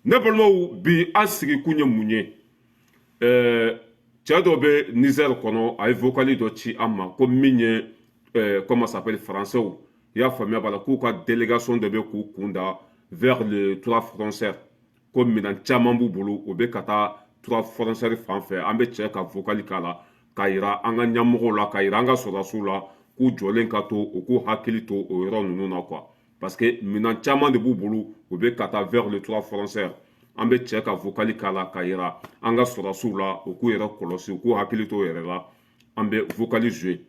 Ne balimaw, bi an sigikun ye mun ye? Cɛ dɔ bɛ Niger kɔnɔ, a ye vocal dɔ ci an ma ko min ye comment s'appelle, français, i y'a faamuya b'a la, k'u ka délégation dɔ bɛ k'u kun da vers le trois frontières, ko minɛn caman b'u bolo, o bɛ ka taa trois frontières fan fɛ. An bɛ cɛ ka vocal k'a la k'a yira an ka ɲɛmɔgɔw la, k'a yira an ka sɔrɔdasiw la k'u jɔlen ka to, u k'u hakili to o yɔrɔ ninnu na quoi, parce que minɛn caman de b'u bolo, u bɛ ka taa vers le trois frontières. An bɛ cɛ ka vocal k'a la k'a yira an ka sɔrɔdasiw la, u k'u yɛrɛ kɔlɔsi, u k'u hakili to u yɛrɛ la. An bɛ vocal jouer.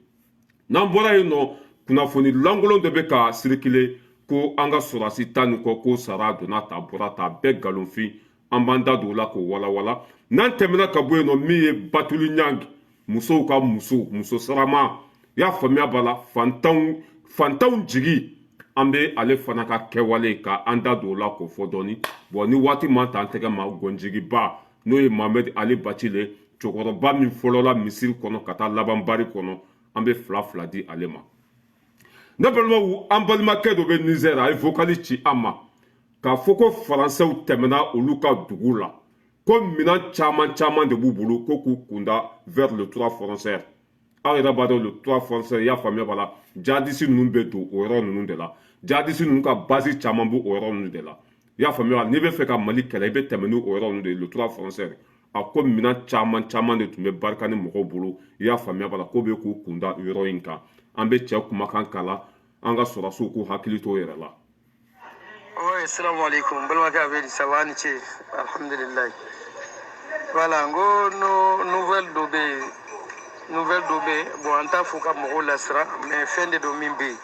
N'an bɔra yen nɔ, kunnafoni lankolon dɔ bɛ ka circuler ko an ka sɔrɔdasi 10 ni kɔ ko sara donna ta bɔra ta, bɛɛ nkalonfin. An b'an da don o la k'o walawala. N'an tɛmɛna ka bɔ yen nɔ, min ye Batuli Ɲangi, musow ka muso, muso sarama, i y'a faamuya b'a la, fantanw fantanw jigi, an bɛ ale fana ka kɛwale ka an da don o la k'o fɔ dɔɔni. Bon, ni waati man t'an tɛgɛ ma, gɔnjigiba, n'o ye Mohamed Ali Bacile, cɛkɔrɔba min fɔlɔla misiri kɔnɔ ka taa laban bari kɔnɔ, an bɛ fila fila di ale ma. Ne balimaw, an balimakɛ dɔ bɛ Niger, a ye vocal ci an ma k'a fɔ ko faransɛw tɛmɛna olu ka dugu la, ko minɛn caman caman de b'u bolo, ko k'u kunda vers le trois frontières. Aw yɛrɛ b'a dɔn, le trois frontières, i y'a faamuya b'a la, jihadiste ninnu bɛ don o yɔrɔ ninnu de la. Jihadiste ninnu ka base caman b'o o yɔrɔ ninnu de la, i y'a faamuya. N'i bɛ fɛ ka Mali kɛlɛ, i bɛ tɛmɛ ni o yɔrɔ ninnu de ye, le trois frontières. A ko minɛn caman caman de tun bɛ barika ni mɔgɔw bolo, i y'a faamuya b'a la, ko bɛ k'u kunda yɔrɔ in kan. An bɛ cɛ kumakan kala, an ka sɔrɔdasiw k'u hakili to o yɛrɛ la. Oui, salam alaikum. Balimakɛ, a bɛ di? Ça va, ni ce, alhamdulillah. Voilà, n ko no nouvelle dɔ bɛ yen, nouvelle dɔ bɛ yen. Bon, an t'a fɔ ka mɔgɔw lasiran, mais fɛn de don min bɛ yen.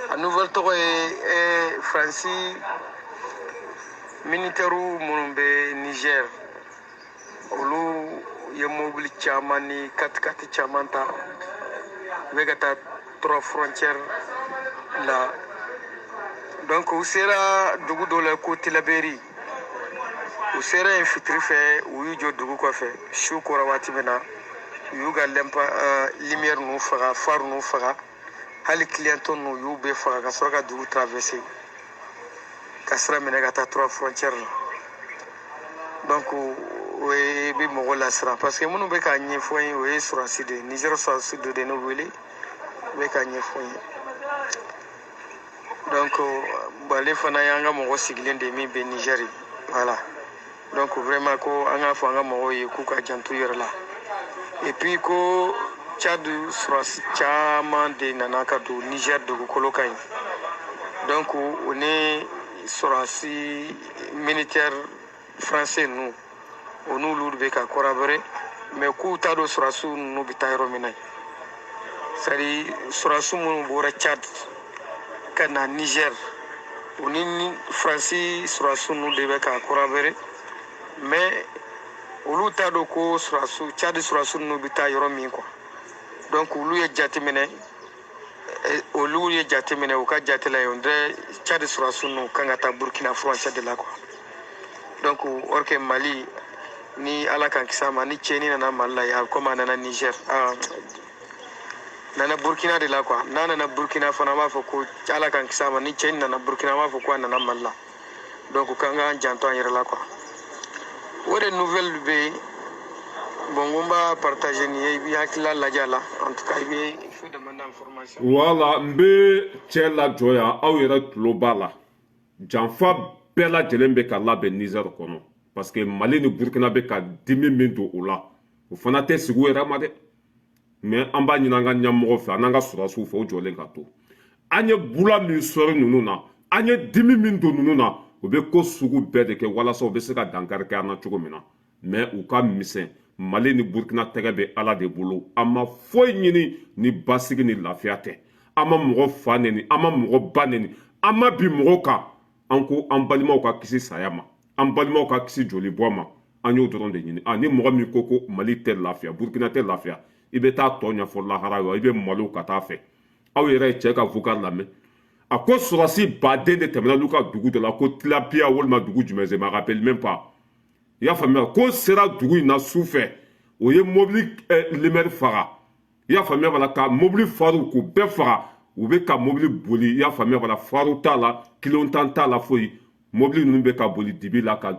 A nouvelle tɔgɔ ye Faransi militaire minnu bɛ Niger, olu ye mobili caman ni katikati caman ta, u bɛ ka taa trois frontières la. Donc u sera dugu dɔ la ko Tilaberi. U sera yen fitiri fɛ, u y'u jɔ dugu kɔfɛ. Su kora waati min na, u y'u ka lɛnpa lumière ninnu faga, phare ninnu faga, hali clignotant ninnu, u y'u bɛɛ faga ka sɔrɔ ka dugu traverser, ka sira minɛ ka taa trois frontières la. Donc o ye bɛ mɔgɔ lasiran, parce que minnu bɛ k'a ɲɛfɔ n ye, o ye sɔrɔdasi de ye, Niger sɔrɔdasi dɔ de ye ne wele, u bɛ k'a ɲɛfɔ n ye. Donc bon, ale fana y'an ka mɔgɔ sigilen de ye min bɛ Niger ye. Voilà, donc vraiment, ko an k'a fɔ an ka mɔgɔw ye k'u ka janto u yɛrɛ la. Et puis ko Tchad sɔrɔdasi caman de nana ka don Niger dugukolo kan yen. Donc o ni sɔrɔdasi militaire français ninnu, o n'olu bɛ ka collaborer, mais k'u t'a dɔn sɔrɔdasiw ninnu bɛ taa yɔrɔ min na. C'est à dire sɔrɔdasi minnu bɔra Tchad ka na Niger, o ni Faransi sɔrɔdasi ninnu de bɛ ka collaborer, mais olu t'a dɔn ko sɔrɔdasiw, Tchad sɔrɔdasi ninnu bɛ taa yɔrɔ min quoi. Donc olu ye jateminɛ, olu ye jateminɛ, u ka jate la yen, on dirait Tchad sɔrɔdasi ninnu kan ka taa Burkina frontière de la quoi. Donc or que Mali ni Ala kan kisi a ma, ni tiɲɛni nana Mali la yan, komi a nana Niger, nana Burkina de la quoi. N'a nana Burkina fana, an b'a fɔ ko Ala kan kisi a ma, ni tiɲɛni nana Burkina, an b'a fɔ ko a nana Mali la. Donc k'an k'an janto an yɛrɛ la quoi. O de nouvelle bɛ yen. Bon, n ko n b'a partager nin ye, i b'i hakilila lajɛ a la. En tout cas, i bɛ, il faut demander information. Wala, n bɛ cɛ lajɔ yan. Aw yɛrɛ tulo b'a la, janfa bɛɛ lajɛlen bɛ ka labɛn Niger kɔnɔ, parce que Mali ni Burukina bɛ ka dimi min don o la, o fana tɛ sigi u yɛrɛ ma dɛ. Mais an b'a ɲini an ka ɲɛmɔgɔw fɛ, an n'an ka sɔrɔdasiw fɛ, o jɔlen ka to. An ye bula min sɔrɔ ninnu na, an ye dimi min don ninnu na, u bɛ ko sugu bɛɛ de kɛ walasa u bɛ se ka dankari kɛ an na cogo min na. Mais u ka misɛn, Mali ni Burukina tɛgɛ bɛ Ala de bolo. An ma foyi ɲini ni basigi ni lafiya tɛ. An ma mɔgɔ fa neni, an ma mɔgɔ ba neni, an ma bin mɔgɔw kan. An ko an balimaw ka kisi saya ma, an balimaw ka kisi joli bɔ ma, an y'o dɔrɔn de ɲini. A ni mɔgɔ min ko ko Mali tɛ lafiya, Burukina tɛ lafiya, i bɛ taa tɔ ɲɛfɔ lahara ye, i bɛ malo ka taa fɛ. Aw yɛrɛ ye cɛ ka vocal lamɛn. A ko sɔrɔsi baden de tɛmɛna n'u ka dugu dɔ la ko Tilapia walima dugu jumɛn, je me rappelle même pas, i y'a faamuya. Ko sera dugu in na su fɛ, o ye mobili lumière faga, i y'a faamuya b'a la, ka mobili pharew k'u bɛɛ faga. U bɛ ka mobili boli, i y'a faamuya b'a la, pharew t'a la, clignotant t'a la, foyi. Mobili ninnu bɛ ka boli dibi la ka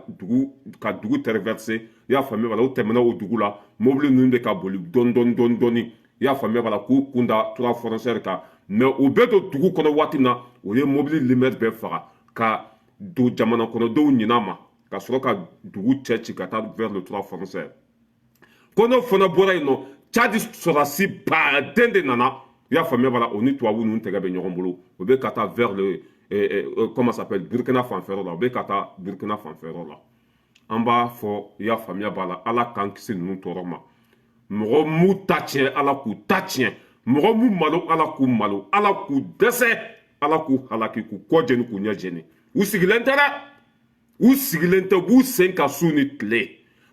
dugu traverser, i y'a faamuya b'a la. U tɛmɛna o dugu la, mobili ninnu bɛ ka boli dɔɔni dɔɔni dɔɔni dɔɔni, i y'a faamuya b'a la, k'u kun da trois frontières kan. Mais u bɛ don dugu kɔnɔ waati min na, u ye mobili lumière bɛɛ faga ka don jamana kɔnɔdenw ɲin'a ma, ka sɔrɔ ka dugu cɛ ci ka taa vers le trois frontières. Ko n'o fana bɔra yen nɔ, Tchad sɔrɔdasi baden de nana, i y'a faamuya b'a la, o ni tubabu ninnu tɛgɛ bɛ ɲɔgɔn bolo. U bɛ ka taa vers le comment s'appelle, Burkina fanfɛyɔrɔ la. U bɛ ka taa Burkina fanfɛyɔrɔ la. An b'a fɔ, i y'a faamuya b'a la, Ala k'an kisi ninnu tɔɔrɔ ma. Mɔgɔ m'u ta tiɲɛ, Ala k'u ta tiɲɛ. Mɔgɔ m'u malo, Ala k'u malo. Ala k'u dɛsɛ, Ala k'u halaki, k'u kɔ jeni, k'u ɲɛ jeni. U sigilen tɛ dɛ, u sigilen tɛ. U b'u sen ka su ni tile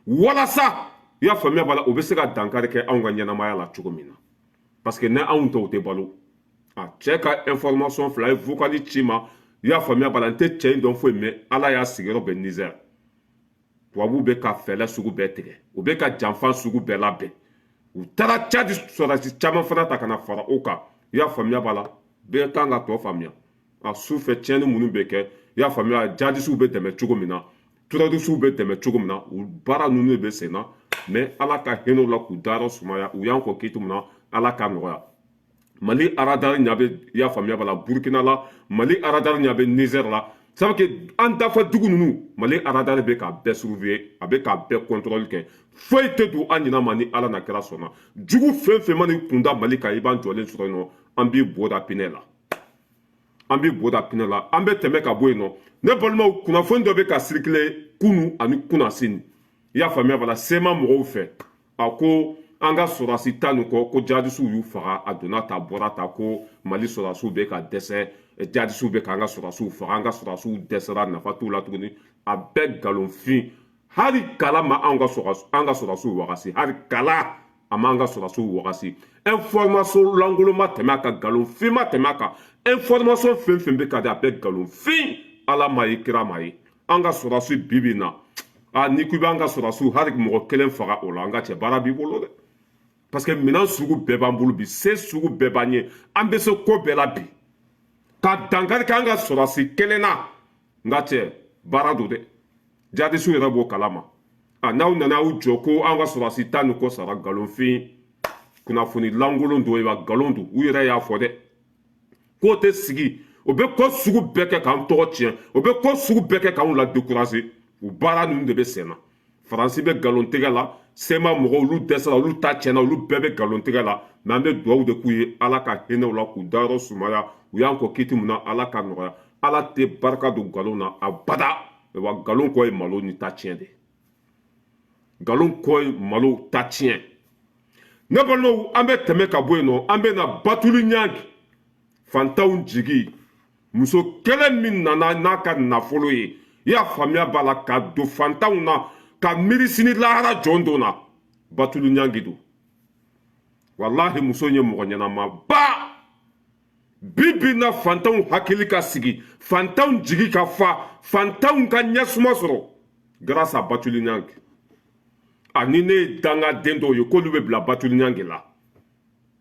walasa, i y'a faamuya b'a la, u bɛ se ka dankari kɛ anw ka ɲɛnamaya la cogo min na, parce que ni anw tɛ, u tɛ balo. A cɛ ka information fila ye vocal ci ma, i y'a faamuya b'a la. N tɛ cɛ in dɔn foyi, mais Ala y'a sigiyɔrɔ bɛn Niger. Tubabuw bɛ ka fɛɛrɛ sugu bɛɛ tigɛ, u bɛ ka janfa sugu bɛɛ labɛn. U taara Tchad sɔrɔdasi caman fana ta ka na fara o kan, i y'a faamuya b'a la. Bɛɛ kan ka tɔ faamuya. A su fɛ, tiɲɛni minnu bɛ kɛ, i y'a faamuya, jadisiw bɛ dɛmɛ cogo min na, terrorisiw bɛ dɛmɛ cogo min na, u baara ninnu de bɛ sen na. Mais Ala ka hinɛ u la k'u dayɔrɔ sumaya. U y'an kɔ kiti min na, Ala ka nɔgɔya. Mali radar ɲɛ bɛ, i y'a faamuya b'a la, Burukina la. Mali radar ɲɛ bɛ Niger la. Ça veut que an dafa dugu ninnu, Mali radar bɛ k'a bɛɛ surveiller, a bɛ k'a bɛɛ contrôle kɛ. Foyi tɛ don an ɲinɛ ma ni Ala na kira sɔnna. Jugu fɛn fɛn mana kunda Mali kan, i b'an jɔlen sɔrɔ yen nɔ. An b'i bo da pinɛ la, an b'i bo da pinɛ la. An bɛ tɛmɛ ka bɔ yen nɔ. Ne balimaw, kunnafoni dɔ bɛ ka circuler kunu ani kunnasini, i y'a faamuya b'a la, CMA mɔgɔw fɛ. A ko an ka sɔrɔdasi 10 nin kɔ, ko jadisiw y'u faga. A donna ta bɔra ta, ko Mali sɔrɔdasiw bɛ ka dɛsɛ, jadisiw bɛ k'an ka sɔrɔdasiw faga, an ka sɔrɔdasiw dɛsɛra, nafa t'u la tuguni. A bɛɛ nkalonfin. Hali kala ma an ka sɔrɔdasiw wagasi, hali kala a m'an ka sɔrɔdasiw wagasi. Information lankolon ma tɛmɛ a kan, nkalonfin ma tɛmɛ a kan. Information fɛn fɛn bɛ ka di, a bɛɛ nkalonfin. Ala ma ye, kira ma ye. An ka sɔrɔdasi bi bi in na, a n'i ko i b'an ka sɔrɔdasiw hali mɔgɔ kelen faga o la, an ka cɛ, baara b'i bolo dɛ, parce que minɛn sugu bɛɛ b'an bolo bi, se sugu bɛɛ b'an ye, an bɛ se ko bɛɛ la bi. Ka dankari kɛ an ka sɔrɔdasi kelen na, n ka cɛ, baara don dɛ. Jadisiw yɛrɛ b'o kalama. A n'aw nana aw jɔ ko an ka sɔrɔdasi 10 ni kɔ sara, nkalonfin, kunnafoni lankolon don, wa nkalon don. U yɛrɛ y'a fɔ dɛ k'o tɛ sigi. O bɛ ko sugu bɛɛ kɛ k'an tɔgɔ tiɲɛ, o bɛ ko sugu bɛɛ kɛ k'anw la décourager. U baara ninnu de bɛ sen na. Faransi bɛ nkalon tigɛ la, CMA mɔgɔw, olu dɛsɛra, olu ta tiɲɛna, olu bɛɛ bɛ nkalon tigɛ la. Mais an bɛ dugawu de k'u ye, Ala ka hinɛ u la k'u dayɔrɔ sumaya. U y'an kɔ kiti mun na, Ala ka nɔgɔya. Ala tɛ barika don nkalon na a bada. Wa nkalon kɔ ye malo ni ta tiɲɛ de, nkalon kɔ ye malo ta tiɲɛ. Ne balimaw, an bɛ tɛmɛ ka bɔ yen nɔ. An bɛ na Batuli Ɲangi, fantanw jigi, muso kelen min nana n'a ka nafolo ye, i y'a faamuya b'a la, ka don fantanw na, ka miiri sini lahara jɔn don na. Batuli Ɲangi don. Walahi, muso ye mɔgɔ ɲɛnama ba. Bi bi na, fantanw hakili ka sigi, fantanw jigi ka fa, fantanw ka ɲɛsuma sɔrɔ grâce à Batuli Ɲangi. Ani ne ye dangaden dɔw ye k'olu bɛ bila Batuli Ɲangi la,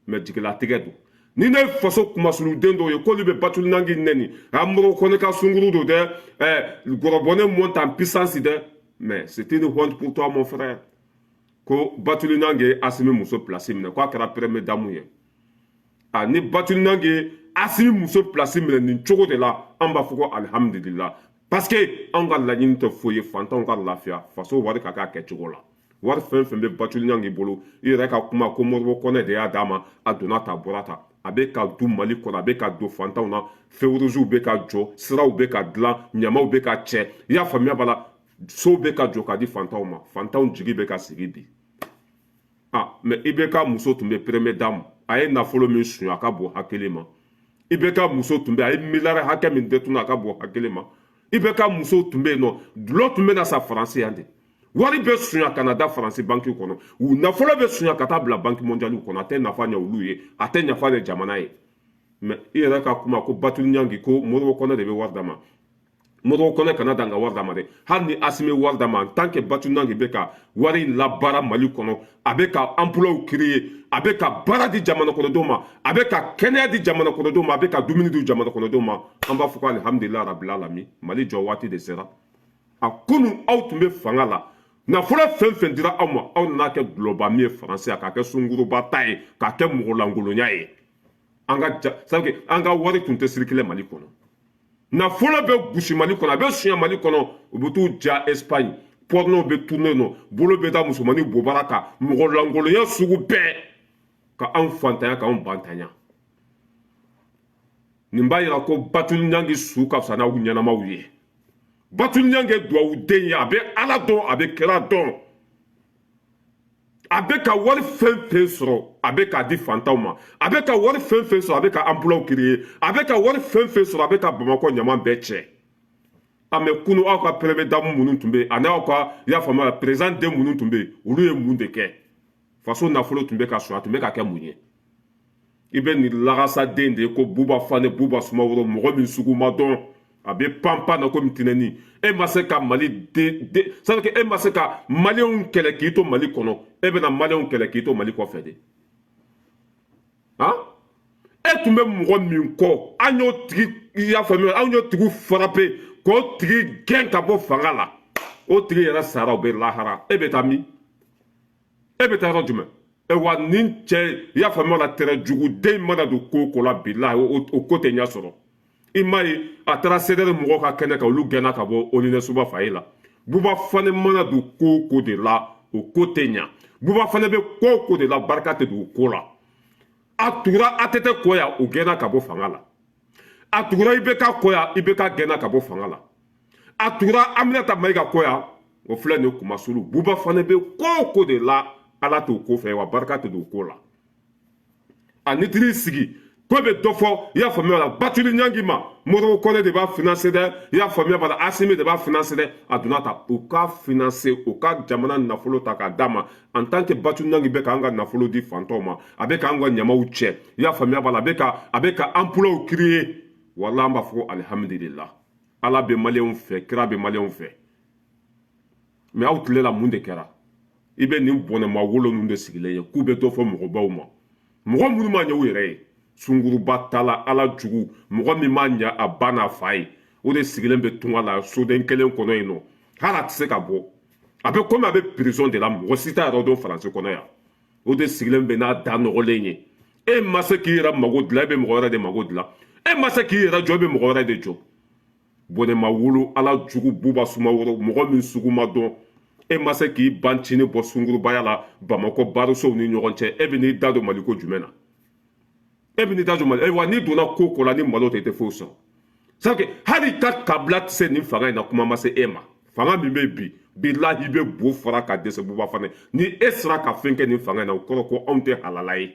mais jigilatigɛ don. Ni ne ye faso kumasuluden dɔw ye k'olu bɛ Batuli Ɲangi nɛni, a Modibo Kɔnɛ ka sunkuru don dɛ, ɛ Gɔrɔbɔnɛ monte en puissance dɛ. Mais c'est une honte pour toi, mon frère. Ko Batuli Ɲangi ye Asimi muso place minɛ, k'a kɛra première dame ye. A ni Batuli Ɲangi ye Asimi muso place minɛ nin cogo de la, an b'a fɔ ko alihamudulila, parce que anw ka laɲini tɛ foyi ye, fantanw ka lafiya, faso wari ka kɛ a kɛcogo la. Wari fɛn fɛn bɛ Batuli Ɲangi bolo, i yɛrɛ ka kuma ko Modibo Kɔnɛ de y'a d'a ma, a donna ta bɔra ta, a bɛ ka du Mali kɔnɔ, a bɛ ka don fantanw na. Feu rougew bɛ ka jɔ, siraw bɛ ka dilan, ɲamaw bɛ ka cɛ, i y'a faamuya b'a la, sow bɛ ka jɔ ka di fantanw ma, fantanw jigi bɛ ka sigi bi. Ah, mais i bɛ ka muso tun bɛ première dame, a ye nafolo min suɲɛ, a ka bon hakili ma. I bɛ ka muso tun bɛ, a ye miliyari hakɛ min détourné, a ka bon hakili ma. I bɛ ka muso tun bɛ yen nɔ, dulɔ tun bɛ na sa Faransi yan de. Wari bɛ suɲɛ ka na da Faransi banki kɔnɔ, u nafolo bɛ suɲɛ ka taa bila Banque mondiale kɔnɔ. A tɛ nafa ɲɛ olu ye, a tɛ nafa ɲɛ jamana ye. Mais i yɛrɛ ka kuma ko Batuli Ɲangi, ko Modibo Kɔnɛ de bɛ wari d'a ma. Modibo Kɔnɛ kana dan ka wari d'a ma dɛ. Hali ni Asimi wari d'a ma, en tant que Batuli Ɲangi bɛ ka wari in labaara Mali kɔnɔ, a bɛ ka emploi créer, a bɛ ka baara di jamana kɔnɔdenw ma, a bɛ ka kɛnɛya di jamana kɔnɔdenw ma, a bɛ ka dumuni di jamana kɔnɔdenw ma, an b'a fɔ ko alihamudulila rabil alamin. Mali jɔ waati de sera. A kunun aw tun bɛ fanga la, nafolo fɛn fɛn dira aw ma, aw nana kɛ dulɔba min ye Faransi, k'a kɛ sunkuruba ta ye, k'a kɛ mɔgɔlankolonya ye. An ka ja, c'est an ka wari tun tɛ circuler Mali kɔnɔ. Nafolo bɛ gosi Mali kɔnɔ, a bɛ suɲɛ Mali kɔnɔ, u bɛ t'u ja Espagne, porno bɛ tourner nɔ, bolo bɛ da musomanin bobara kan, mɔgɔ lankolonya sugu bɛɛ, ka anw fantanya, k'anw bantanya. Nin b'a yira ko Batuli Ɲangi su ka fisa n'aw ɲɛnamaw ye. Batuli Ɲangi ye dugawuden ye, a bɛ Ala dɔn, a bɛ kira dɔn. A bɛ ka wari fɛn fɛn sɔrɔ, a bɛ k'a di fantanw ma. A bɛ ka wari fɛn fɛn sɔrɔ, a bɛ ka emploi créer. A bɛ ka wari fɛn fɛn sɔrɔ, a bɛ ka Bamakɔ ɲaman bɛɛ cɛ. A mɛ kunu aw ka première dame minnu tun bɛ yen, ani aw ka, i y'a faamuya, président den minnu tun bɛ yen, olu ye mun de kɛ? Faso nafolo tun bɛ ka sɔrɔ, a tun bɛ ka kɛ mun ye? I bɛ nin lagasaden de ye ko Buba Fane, Buba Sumaworo, mɔgɔ min sugu ma dɔn, a bɛ panpan na komi tinɛni. E ma se ka Mali de de, c'est à dire que e ma se ka Maliyɛnw kɛlɛ k'i to Mali kɔnɔ, e bɛna Maliyɛnw kɛlɛ k'i to Mali kɔfɛ de. Han, e tun bɛ mɔgɔ min kɔ, an y'o tigi, i y'a faamuya, an y'o tigi frappé k'o tigi gɛn ka bɔ fanga la. O tigi yɛrɛ sara, o bɛ lahara. E bɛ taa min? E bɛ taa yɔrɔ jumɛn? E wa nin cɛ, i y'a faamuya la, tɛrɛ juguden mana don ko o ko la, bilahi, o ko tɛ ɲɛ sɔrɔ. I m'a ye, a taara CDR mɔgɔw ka kɛnɛ kan, olu gɛnna ka bɔ Olinɛsuba fa la. Buba Fane mana don ko o ko de la, o ko tɛ ɲa. Buba Fane bɛ ko o ko de la, barika tɛ don o ko la. A tugura ATT kɔ yan, o gɛnna ka bɔ fanga la. A tugura IBK kɔ yan, IBK gɛnna ka bɔ fanga la. A tugura Aminata Mayiga kɔ yan, o filɛ nin ye kumasulu. Buba Fane bɛ ko o ko de la, Ala t'o ko fɛ, wa barika tɛ don o ko la. A ni tiri sigi ko bɛ dɔ fɔ, i y'a faamuya la, Batuli Ɲangi ma, Modibo Kɔnɛ de b'a financer dɛ, i y'a faamuya b'a la, Asimi de b'a financer dɛ. A donna ta, u k'a financer, u ka jamana nafolo ta k'a d'a ma. En tant que Batuli Ɲangi bɛ k'an ka nafolo di fantanw ma, a bɛ k'an ka ɲamaw cɛ, i y'a faamuya b'a la, a bɛ ka emploi créer, wala an b'a fɔ ko alihamudulila. Ala bɛ Maliyɛnw fɛ, kira bɛ Maliyɛnw fɛ. Mais aw tile la, mun de kɛra? I bɛ nin bɔnɛma wolo ninnu de sigilen ye k'u bɛ dɔ fɔ mɔgɔbaw ma, mɔgɔ minnu ma ɲɛ u yɛrɛ ye. Sunkuruba ta la, Ala jugu, mɔgɔ min ma ɲɛ a ba n'a fa ye, o de sigilen bɛ tunga la soden kelen kɔnɔ yen nɔ. Hali a tɛ se ka bɔ, a bɛ komi a bɛ prison de la, mɔgɔ si t'a yɛrɛ dɔn Faransi kɔnɔ yan. O de sigilen bɛ n'a da nɔgɔlen ye. E ma se k'i yɛrɛ mago dilan, e bɛ mɔgɔ wɛrɛ de mago dilan. E ma se k'i yɛrɛ jɔ, e bɛ mɔgɔ wɛrɛ de jɔ. Bɔnɛma wolo, Ala jugu, Buba Sumaworo, mɔgɔ min sugu ma dɔn. E ma se k'i ban cini bɔ sunkurubaya la Bamakɔ barisow ni ɲɔgɔn cɛ, e bɛ n'i da don Maliko jumɛn na? E bɛ n'i da don Mali wa? N'i donna ko ko la ni malo tɛ, i tɛ foyi sɔrɔ. C'est que hali ka kabila tɛ se nin fanga in na, kuma ma se e ma. Fanga min bɛ bi, bilahi, i bɛ bo fara ka dɛsɛ. Buba Fana, ni e sera ka fɛn kɛ nin fanga in na, o kɔrɔ ko anw tɛ halala ye.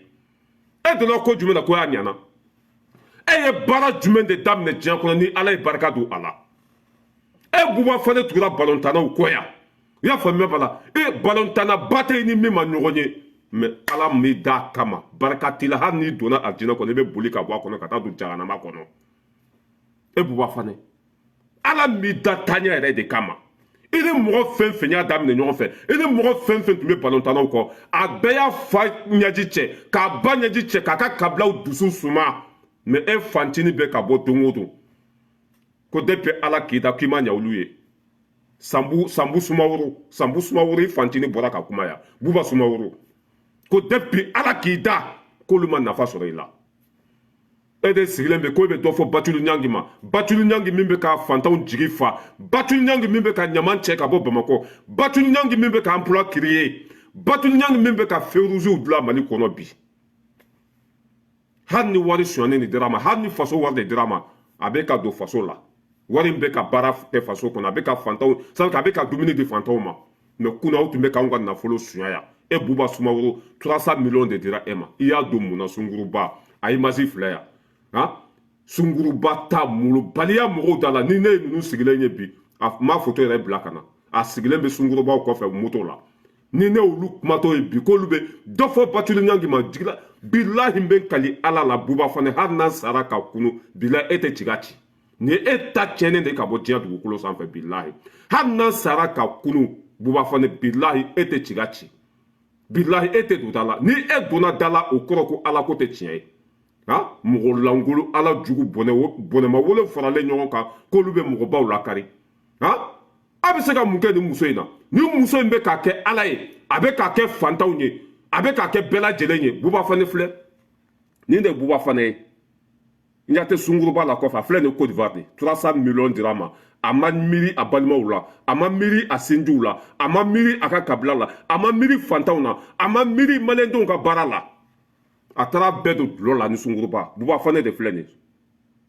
E donna ko jumɛn na ko y'a ɲɛna? E ye baara jumɛn de daminɛ diɲɛ kɔnɔ ni Ala ye barika don a la? E Buba Fana tugura balontannaw kɔ yan, i y'a faamuya b'a la, e balontannaba tɛ i ni min ma ɲɔgɔn ye. Mais Ala m'i d'a kama, barika t'i la. Hali n'i donna alijinɛ kɔnɔ, i bɛ boli ka bɔ a kɔnɔ ka taa don jahanama kɔnɔ. E Buba Fana, Ala m'i da taaɲɛ yɛrɛ de kama. I ni mɔgɔ fɛn fɛn y'a daminɛ ɲɔgɔn fɛ, i ni mɔgɔ fɛn fɛn tun bɛ balontannaw kɔ, a bɛɛ y'a fa ɲɛji cɛ, k'a ba ɲɛji cɛ, k'a ka kabilaw dusu suma. Mais e fantinin bɛ ka bɔ don o don ko depuis Ala k'i da, k'i ma ɲɛ olu ye. Sanbu, Sanbu Sumaworo, Sanbu Sumaworo, i fantinin bɔra ka kuma yan, Buba Sumaworo, ko depuis Ala k'i da, k'olu ma nafa sɔrɔ i la. E de sigilen bɛ ko e bɛ dɔ fɔ Batuli Ɲangi ma. Batuli Ɲangi min bɛ ka fantanw jigi fa, Batuli Ɲangi min bɛ ka ɲaman cɛ ka bɔ Bamakɔ, Batuli Ɲangi min bɛ ka emploi créer, Batuli Ɲangi min bɛ ka feu rougew dilan Mali kɔnɔ bi. Hali ni wari sonyani de dira ma, hali ni faso wari de dira ma, a bɛ ka don faso la, wari in bɛ ka baara kɛ faso kɔnɔ, a bɛ ka fantanw sabu a bɛ ka dumuni di fantanw ma. Mais kunna aw tun bɛ k'anw ka nafolo sunya yan. E Buba Sumaworo, 300 millions de dira e ma, i y'a don mun na? Sunkuruba, a image filɛ yan. Han, sunkuruba ta molobaliya mɔgɔw da la. Ni ne ye ninnu sigilen ye bi, a ma photo yɛrɛ bila ka na, a sigilen bɛ sunkurubaw kɔfɛ moto la. Ni ne y'olu kumatɔ ye bi k'olu bɛ dɔ fɔ Batuli Ɲangi ma, jigila bilahi, n bɛ kali Ala la, Buba Fana, hali n'an sara ka kunu, bila e tɛ ci ka ci. Nin ye e ta tiɲɛnen de ka bɔ diɲɛ dugukolo sanfɛ, bilahi. Hali n'an sara ka kunu, Buba Fane, bilahi, e tɛ ci ka ci, bilahi, e tɛ don da la. Ni e donna da la, o kɔrɔ ko ala ko tɛ tiɲɛ ye. Han, mɔgɔ lankolon, ala jugu bɔnɛ bɔnɛma wolo faralen ɲɔgɔn kan k'olu bɛ mɔgɔbaw lakari. Han, a bɛ se ka mun kɛ nin muso in na? Nin muso in bɛ k'a kɛ ala ye, a bɛ k'a kɛ fantanw ye, a bɛ k'a kɛ bɛɛ lajɛlen ye. Buba Fane filɛ nin de, Buba Fane ye n ɲa tɛ sunkuruba la kɔfɛ. A filɛ nin Côte d'Ivoire de, 300 millions dira a ma. A ma miiri a balimaw la, a ma miiri a sinjiw la, a ma miiri a ka kabila la, a ma miiri fantanw na, a ma miiri maliyɛndenw ka baara la. A taara bɛɛ don dulɔ la ni sunkuruba. Buba Fane de filɛ nin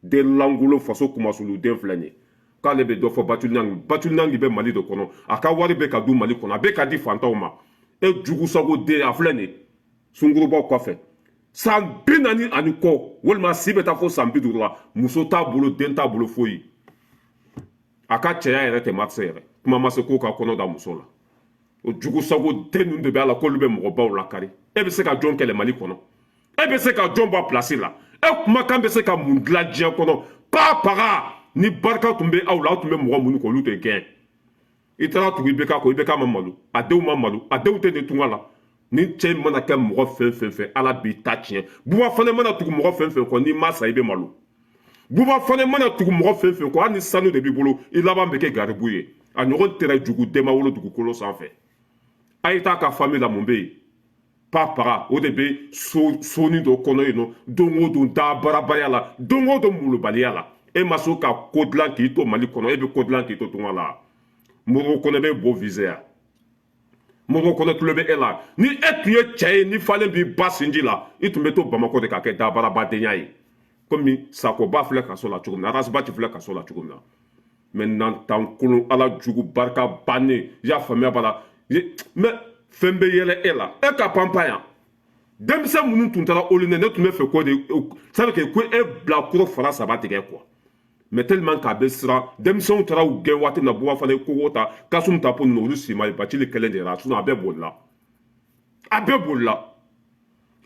den lankolon, faso kumasulu den filɛ nin ye, k'ale bɛ dɔ fɔ Batuli Ɲangi. Batuli Ɲangi bɛ Mali de kɔnɔ, a ka wari bɛ ka dun Mali kɔnɔ, a bɛ ka di fantanw ma. E jugusago den, a filɛ nin sunkurubaw kɔfɛ, san 40 ani kɔ, walima si bɛ taa fo san 50 la, muso t'a bolo, den t'a bolo, foyi. A ka cɛya yɛrɛ tɛ marché yɛrɛ, kuma ma se k'o ka kɔnɔ da muso la. O jugusago den ninnu de bɛ a la k'olu bɛ mɔgɔbaw lakari. E bɛ se ka jɔn kɛlɛ Mali kɔnɔ? E bɛ se ka jɔn bɔ place la? E kumakan bɛ se ka mun dilan diɲɛ kɔnɔ? Pa paga ni barika tun bɛ aw la, aw tun bɛ mɔgɔ minnu kɔ, olu tɛ gɛn. I taara tugu IBK kɔ, IBK ma malo, a denw ma malo, a denw tɛ nin tunga la. Ni cɛ in mana kɛ mɔgɔ fɛn fɛn fɛ, ala b'i ta tiɲɛ. Buba Fane mana tugu mɔgɔ fɛn fɛn kɔ, n'i ma sa, i bɛ malo. Buba Fane mana tugu mɔgɔ fɛn fɛn kɔ, hali ni sanu de b'i bolo, i laban bɛ kɛ garibu ye. A ɲɔgɔn tɛrɛ jugu denba wolo dugukolo sanfɛ. A ye taa ka famille la, mun bɛ yen? Pa paga, o de bɛ so soni dɔ kɔnɔ yen nɔ, don o don dabarabaya la, don o don molobaliya la. E ma so ka ko dilan k'i to Mali kɔnɔ, e bɛ ko dilan k'i to tunga la. Moribo Kɔnɛ bɛ bo vise ya, Moribo Kɔnɛ tulo bɛ e la. Ni e tun ye cɛ ye, ni falen b'i ba sinji la, i tun bɛ to Bamakɔ de ka kɛ dabarabaden ye, komi Sakoba filɛ kaso la cogo min na, Arasibati filɛ kaso la cogo min na. Mais nantan kolon, ala jugu barika bannen, i y'a faamuya b'a la. Mais fɛn bɛ yɛlɛ e la, e ka panpan yan. Denmisɛn minnu tun taara olu ne tun bɛ fɛ ko de sabu ko e bila koro fara saba tigɛ quoi. Mais tellement k'a bɛ siran, denmisɛnw taara u gɛn waati min na, Buba Fane kogo ta, Kasum ta po ninnu, olu si ma ye. Bacili kelen de la, sinon a bɛɛ bolila, a bɛɛ bolila.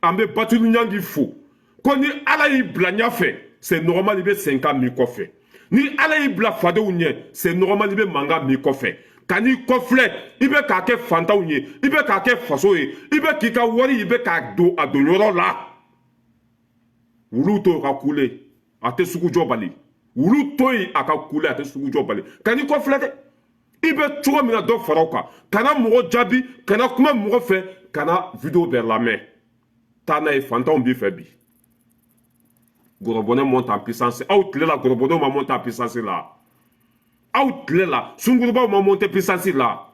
An bɛ Batuli Ɲangi fo ko ni ala y'i bila ɲɛfɛ, c'est normal i bɛ senkan min kɔfɛ. Ni ala y'i bila fadenw ɲɛ, c'est normal i bɛ mankan min kɔfɛ. Ka n'i kɔfilɛ, i bɛ k'a kɛ fantanw ye, i bɛ k'a kɛ faso ye, i bɛ k'i ka wari, i bɛ k'a don a donyɔrɔ la. Wulu to ka kule, a tɛ sugu jɔ bali. Wulu to yen a ka kule, a tɛ sugu jɔ bali. Ka n'i kɔfilɛ dɛ, i bɛ cogo min na, dɔ fara o kan. Kana mɔgɔ jaabi, kana kuma mɔgɔ fɛ, kana vidéo bɛɛ lamɛn. Taa n'a ye, fantanw b'i fɛ bi. Gorobonɛ monte en puissance. Aw tile la, gorobonɛw ma monte en puissance la. Aw tile la, sunkurubaw ma monte puissance la.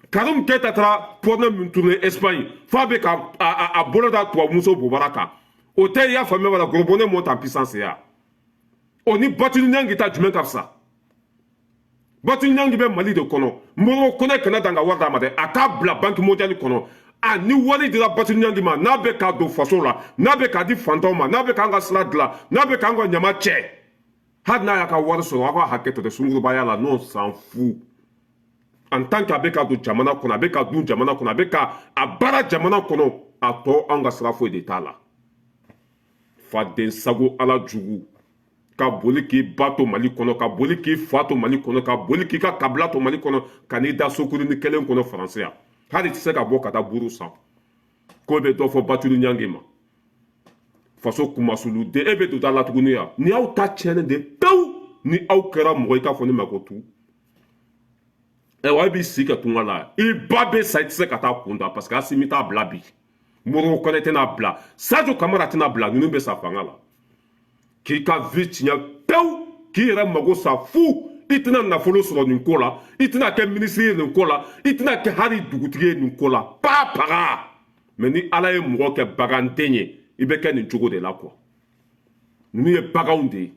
Karim Keita taara porno min tourné Espagne, f'a bɛ ka a bolo da tubabumuso bobara kan, o tɛ? I y'a faamuya wala? Gorobonɛ monte en puissance ya, o ni Batuli Ɲangi ta jumɛn ka fisa? Batuli Ɲangi bɛ Mali de kɔnɔ. Moribo Kɔnɛ kana dan ka wari d'a ma dɛ, a k'a bila Banque mondiale kɔnɔ. A ni wari dira Batuli Ɲangi ma, n'a bɛ k'a don faso la, n'a bɛ k'a di fantanw ma, n'a bɛ k'an ka sira dilan, n'a bɛ k'an ka ɲama cɛ, hali n'a y'a ka wari sɔrɔ, aw ka hakɛ to dɛ, sunkurubaya la, n'o s'en fout. En tant que a bɛ ka don jamana kɔnɔ, a bɛ ka dun jamana kɔnɔ, a bɛ ka a baara jamana kɔnɔ, a tɔ anw ka sira foyi de t'a la. Faden sago, ala jugu, ka boli k'i ba to Mali kɔnɔ, ka boli k'i fa to Mali kɔnɔ, ka boli k'i ka kabila to Mali kɔnɔ, ka n'i da sokurunin kelen kɔnɔ Faransi yan, hali tɛ se ka bɔ ka taa buru san. K'o bɛ dɔ fɔ Batuli Ɲangi ma, faso kumasulu den. E bɛ don da la tuguni yan. Ni aw ta tiɲɛnen de pewu, ni aw kɛra mɔgɔ, i k'a fɔ ne ma ko tu. Ayiwa, e b'i si kɛ tunga la, i ba bɛ sa, i tɛ se ka taa kun da, parce que Asimi t'a bila bi, Moribo Kɔnɛ tɛna bila, Sadio Kamara tɛna bila. Ninnu bɛ sa fanga la k'i ka vie tiɲɛ pewu, k'i yɛrɛ mago sa fu. I tɛna nafolo sɔrɔ nin ko la, i tɛna kɛ minisiri ye nin ko la, i tɛna kɛ hali dugutigi ye nin ko la, pa paga. Mais ni ala ye mɔgɔ kɛ baganden ye, i bɛ kɛ nin cogo de la quoi. Ninnu ye baganw de ye.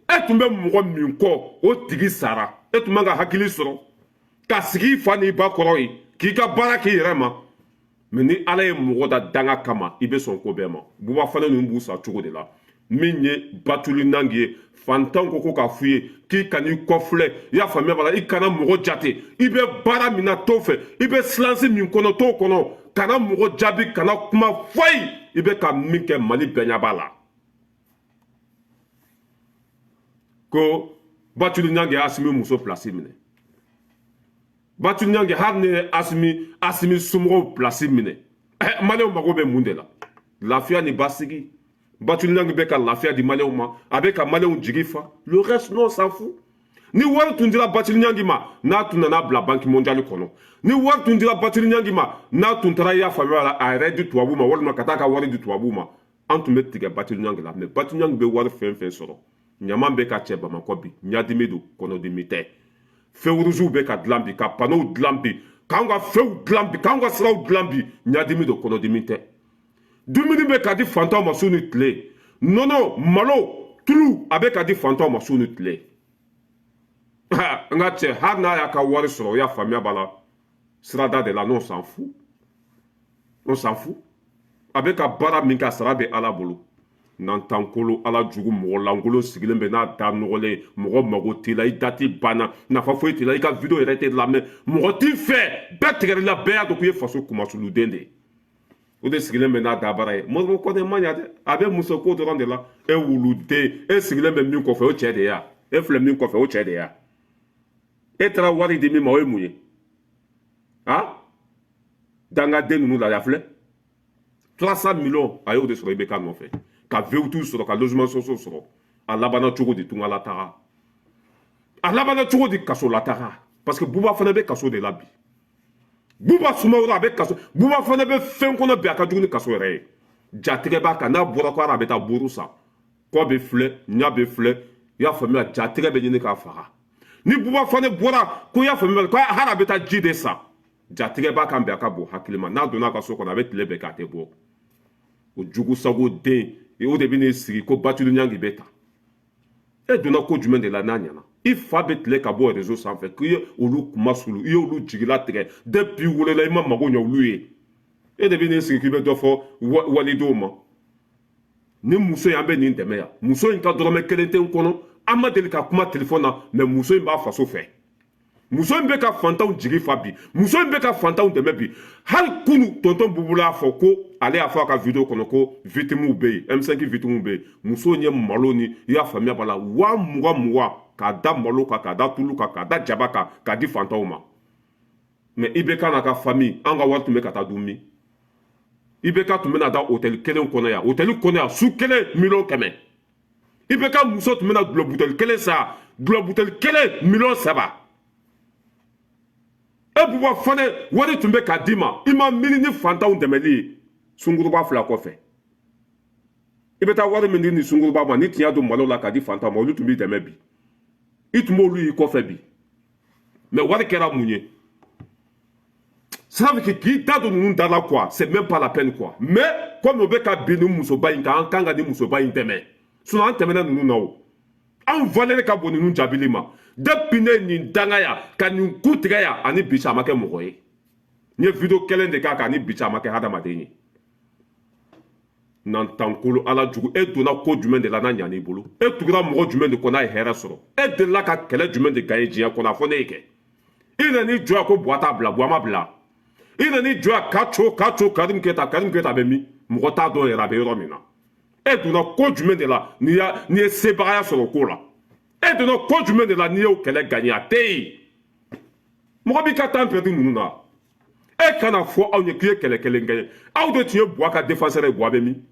E tun bɛ mɔgɔ min kɔ, o tigi sara, e tun man ka hakili sɔrɔ ka sigi i fa n'i ba kɔrɔ ye k'i ka baara k'i yɛrɛ ma. Mais ni ala ye mɔgɔ da danga kama, i bɛ sɔn ko bɛɛ ma. Buba Fane ninnu b'u sa cogo de la. Min ye Batuli Nangi ye, fantanw ko k'a f'u ye k'i kan'i kɔfilɛ, i y'a faamuya b'a la, i kana mɔgɔ jate. I bɛ baara min na, t'o fɛ. I bɛ silence min kɔnɔ, t'o kɔnɔ. Kana mɔgɔ jaabi, kana kuma foyi. I bɛ ka min kɛ, Mali bɛɛ ɲɛ b'a la. Ko Bathily Niang ye Assimi muso place minɛ. Bathily Niang, hali ni ye Assimi somɔgɔw place minɛ, maliyɛnw mago bɛ mun de la? Lafiya ni basigi. Bathily Niang bɛ ka lafiya di maliyɛnw ma, a bɛ ka maliyɛnw jigi fa. Le reste non, s'en fout. Ni wari tun dira Bathily Niang ma, n'a tun nana bila Banque mondiale kɔnɔ, ni wari tun dira Bathily Niang ma, n'a tun taara, i y'a faamuya la, a yɛrɛ di tubabu ma, walima ka taa ka wari di tubabu ma, an tun bɛ tigɛ Bathily Niang la. Mais Bathily Niang bɛ wari fɛn fɛn sɔrɔ, ɲaman bɛ ka cɛ Bamakɔ bi, ɲadimi don, kɔnɔdimi tɛ. Feu rougew bɛ ka dilan bi, ka panneau dilan bi, k'an ka fɛnw dilan bi, k'an ka siraw dilan bi, ɲadimi don, kɔnɔdimi tɛ. Dumuni bɛ ka di fantanw ma su ni tile. Nɔnɔ, malo, tulu, a bɛ ka di fantanw ma su ni tile. N ka cɛ, hali n'a y'a ka wari sɔrɔ, o y'a faamuya b'a la sirada de la. N'on s'en fout, on s'en fout. A bɛ ka baara min kɛ, a sara bɛ Ala bolo. Nantankolo, Ala jugu, mɔgɔ lankolon sigilen bɛ n'a da nɔgɔlen. Mɔgɔ mago t'i la, i dati banna, nafa foyi t'i la, i ka vidéo yɛrɛ tɛ lamɛn, mɔgɔ t'i fɛ, bɛɛ tigɛr'i la, bɛɛ y'a dɔn k'i ye faso kumasuluden de ye. O de sigilen bɛ n'a dabara ye. Modibo Kɔnɛ ma ɲa dɛ, a bɛ muso ko dɔrɔn de la. E wuluden, e sigilen bɛ min kɔfɛ, o cɛ de ya. E filɛ min kɔfɛ, o cɛ de ya. E taara wari di min ma, o ye mun ye? A dangaden ninnu la ya filɛ, 300 millions, a y'o de sɔrɔ IBK nɔfɛ, ka V8 sɔrɔ, ka logement sociaux sɔrɔ. A labanna cogo di? Tungala taga. A labanna cogo di? Kaso la taga. Parce que Buba fana bɛ kaso de la bi. Buba Sumaworo, a bɛ kaso. Buba fana bɛ fɛn kɔnɔ bi, a ka jugu ni kaso yɛrɛ ye. Jatigɛ b'a kan. N'a bɔra ko a bɛ taa buru san, kɔ bɛ filɛ, ɲɛ bɛ filɛ, i y'a faamuya, jatigɛ bɛ ɲini k'a faga. Ni Buba fana bɔra ko, i y'a faamuya, ko hali a bɛ taa ji de san, jatigɛ b'a kan bi, a ka bon hakili ma. N'a donna a ka so kɔnɔ, a bɛ tile bɛɛ kɛ, a tɛ bɔ. O jugu sago den, o de bɛ n'i sigi ko Bathily Niang bɛ ta. E donna ko jumɛn de la n'a ɲɛna? I fa bɛ tile ka bɔ réseau sanfɛ k'i ye olu kuma sulu, i ye olu jigila tigɛ. Depuis wolola, i ma mago ɲɛ olu ye. E de bɛ n'i sigi k'i bɛ dɔ fɔ walidenw ma. Ni muso in, an bɛ nin dɛmɛ yan. Muso in ka dɔrɔmɛ kelen tɛ n kɔnɔ, an ma deli ka kuma telefɔni na, mais muso in b'a faso fɛ. Muso in bɛ ka fantanw jigi fa bi, muso in bɛ ka fantanw dɛmɛ bi. Hali kunu, tonton Bubula y'a fɔ ko ale y'a fɔ a ka vidéo kɔnɔ ko victimes bɛ yen, M5 victimes bɛ yen. Muso in ye malo ni, i y'a faamuya b'a la, 20 000 20 k'a da malo kan, k'a da tulu kan, k'a da jaba kan, k'a di fantanw ma. Mais IBK n'a ka famille, an ka wari tun bɛ ka taa dun min? IBK tun bɛna da hôtel kelen kɔnɔ yan, hôtel kɔnɔ yan, su kelen 100 000 000. IBK muso tun bɛna dɔlɔ buteli kelen san, dɔlɔ buteli kelen 3 millions. E Buba fana, wari tun bɛ k'a d'i ma, i ma miiri ni fantanw dɛmɛli ye. Sunkuruba fila kɔfɛ, i bɛ taa wari min di ni sunkuruba ma, ni tiɲɛ don malo la k'a di fantanw ma, olu tun b'i dɛmɛ bi, i tun b'olu y'i kɔfɛ bi. Mais wari kɛra mun ye? Ça veut dire k'i da don ninnu da la quoi, c'est même pas la peine quoi. Mais comme o bɛ ka bin ni musoba in kan, an kan ka ni musoba in dɛmɛ. Sinon an tɛmɛna ninnu na, o anw valeur ka bon ninnu jaabili ma. Depuis ne nin danga yan ka nin ku tigɛ yan, ani bi cɛ, a ma kɛ mɔgɔ ye. N ye vidéo kelen de k'a kan, ani bi cɛ, a ma kɛ hadamaden ye. Nantankolo, Ala jugu, e donna ko jumɛn de la n'a ɲan'i bolo? E tugura mɔgɔ jumɛn de kɔ n'a ye hɛrɛ sɔrɔ? E delila ka kɛlɛ jumɛn de gagner diɲɛ kɔnɔ? A fɔ ne ye kɛ. I nan'i jɔ yan ko Buwa t'a bila, Buwa ma bila. I nan'i jɔ yan ka co ka co Karim Keyita, Karim Keyita bɛ min? Mɔgɔ t'a dɔn yɛrɛ a bɛ yɔrɔ min na. E donna ko jumɛn de la n'i ya n'i ye sebagaya sɔrɔ o ko la? E donna ko jumɛn de la n'i y'o kɛlɛ gagner? A tɛ yen. Mɔgɔ b'i ka temps perdu ninnu na. E kana fɔ anw ye k'i ye kɛlɛ kelen gagner. Aw de tun ye Buwa ka défenseur ye. Buwa bɛ min?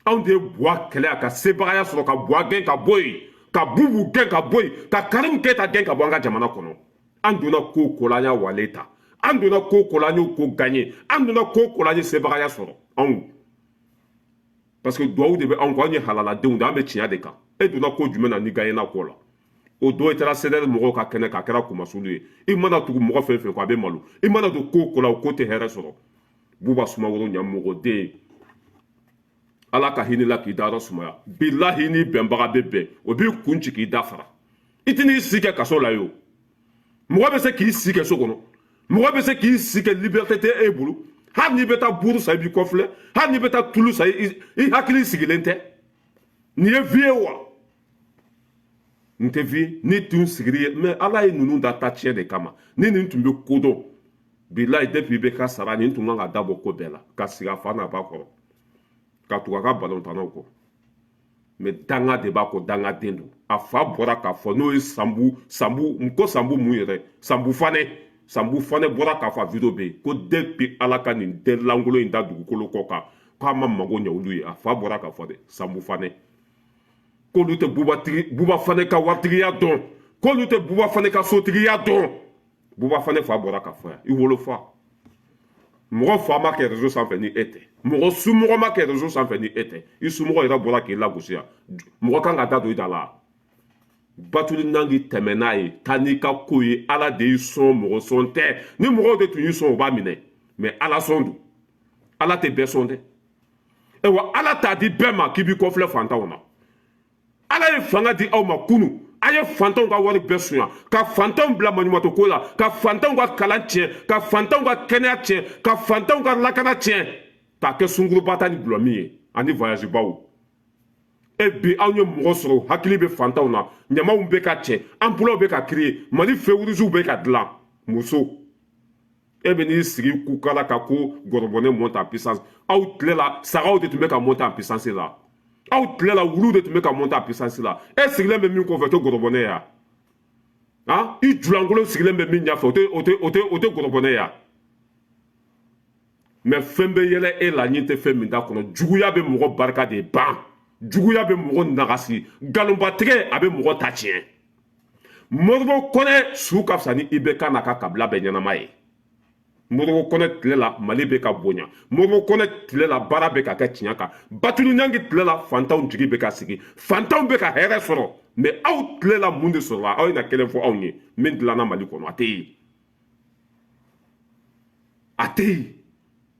Anw de ye Buwa kɛlɛ, a ka sebagaya sɔrɔ, ka Buwa gɛn ka bɔ yen, ka Bubu gɛn ka bɔ yen, ka Karim Keyita gɛn ka bɔ an ka jamana kɔnɔ. An donna ko ko la, an y'a wale ta. An donna ko ko la, an y'o ko gagner. An donna ko ko la, an ye sebagaya sɔrɔ anw, parce que duwawu de bɛ anw kɔ. Anw ye halaladenw de, an bɛ tiɲɛ de kan. E donna ko jumɛn na ni gagner na ko la? O don i taara CDR mɔgɔw ka kɛnɛ kan, a kɛra kumasulu ye. I mana tugu mɔgɔ fɛn fɛn kɔ, a bɛ malo. I mana don ko ko la, o ko tɛ hɛrɛ sɔrɔ. Buba Sumaworo, ɲamɔgɔden, Ala ka hinɛ la k'i dayɔrɔ sumaya. Bilahi, ni bɛnbaga bɛ bɛn, o b'i kun ci k'i da fara. I tɛn'i si kɛ kaso la ye. O mɔgɔ bɛ se k'i si kɛ so kɔnɔ, mɔgɔ bɛ se k'i si kɛ, liberté tɛ e bolo. Hali n'i bɛ taa buru san, i b'i kɔfilɛ. Hali n'i bɛ taa tulu san, i hakili sigilen tɛ. Nin ye vie ye wa? N tɛ vie ni tun sigiri ye. Mais Ala ye ninnu da ta tiɲɛ de kama. Ni nin tun bɛ kodɔn, bilayi, depuis i bɛ ka sara, nin tun kan ka dabɔ ko bɛɛ la, ka sigi a fa n'a ba kɔrɔ, ka tugu a ka balontannaw kɔ. Mais danga de b'a kɔ, dangaden don. A fa bɔra k'a fɔ, n'o ye Sanbu, Sanbu ko Sanbu mun yɛrɛ, Sanbu Fanɛ, Sanbu Fanɛ bɔra k'a fɔ, a vidéo bɛ yen, ko depuis Ala ka nin den lankolon in da dugukolo kɔ kan, k'a ma mago ɲɛ olu ye. A fa bɔra k'a fɔ dɛ, Sanbu Fanɛ, k'olu tɛ bubatigi, Buba Fanɛ ka waritigiya dɔn, k'olu tɛ Buba Fanɛ ka sotigiya dɔn. Buba Fanɛ fa bɔra k'a fɔ yan. I wolofa, mɔgɔ fa ma kɛ réseau sanfɛ ni e tɛ, mɔgɔ somɔgɔ ma kɛ réseau sanfɛ ni e tɛ. I somɔgɔ yɛrɛ bɔra k'i lagosi yan. Mɔgɔ kan ka da don i da la. Batuli Nangi, tɛmɛ n'a ye, taa n'i ka ko ye. Ala de y'i sɔn, mɔgɔ sɔn tɛ. Ni mɔgɔw de tun y'i sɔn, o b'a minɛ, mais Ala sɔn don. Ala tɛ bɛɛ sɔn dɛ. Ayiwa, Ala t'a di bɛɛ ma k'i b'i kɔfilɛ fantanw na. Ala ye fanga di aw ma kunu, a ye fantanw ka wari bɛɛ sunya, ka fantanw bila maɲumatɔ ko la, ka fantanw ka kalan tiɲɛ, ka fantanw ka kɛnɛya tiɲɛ, ka fantanw ka lakana tiɲɛ, k'a kɛ sunkuruba ta ni gulɔmin ye ani voyage baw. E bi, anw ye mɔgɔ sɔrɔ, hakili bɛ fantanw na. Ɲamaw bɛ ka cɛ, emploi bɛ ka créer, Mali feu rouge bɛ ka dilan. Muso, e bɛ n'i sigi kukala ka ko gɔrɔbɔnɛ monte en puissance. Aw tile la, sagaw de tun bɛ ka monter en puissance la. Aw tile la, wulu de tun bɛ ka monter en puissance la. E sigilen bɛ min kɔfɛ, o tɛ gɔrɔbɔnɛ ya? Han, i julankolon sigilen bɛ min ɲɛfɛ, o tɛ gɔrɔbɔnɛ ya? Mais fɛn bɛ yɛlɛ e la, ɲin tɛ fɛn min da kɔnɔ. Juguya bɛ mɔgɔ barika de ban, juguya bɛ mɔgɔ nagasi, nkalonbatigɛ a bɛ mɔgɔ ta tiɲɛ. Modibo Kɔnɛ su ka fisa ni IBK n'a ka kabila bɛɛ ɲɛnama ye. Modibo Kɔnɛ tile la, Mali bɛ ka bonya. Modibo Kɔnɛ tile la, baara bɛ ka kɛ tiɲɛ kan. Batuli Ɲangi tile la, fantanw jigi bɛ ka sigi, fantanw bɛ ka hɛrɛ sɔrɔ. Mais aw tile la, mun de sɔrɔla? Aw ye na kelen fɔ anw ye min dilanna Mali kɔnɔ. A tɛ yen, a tɛ yen.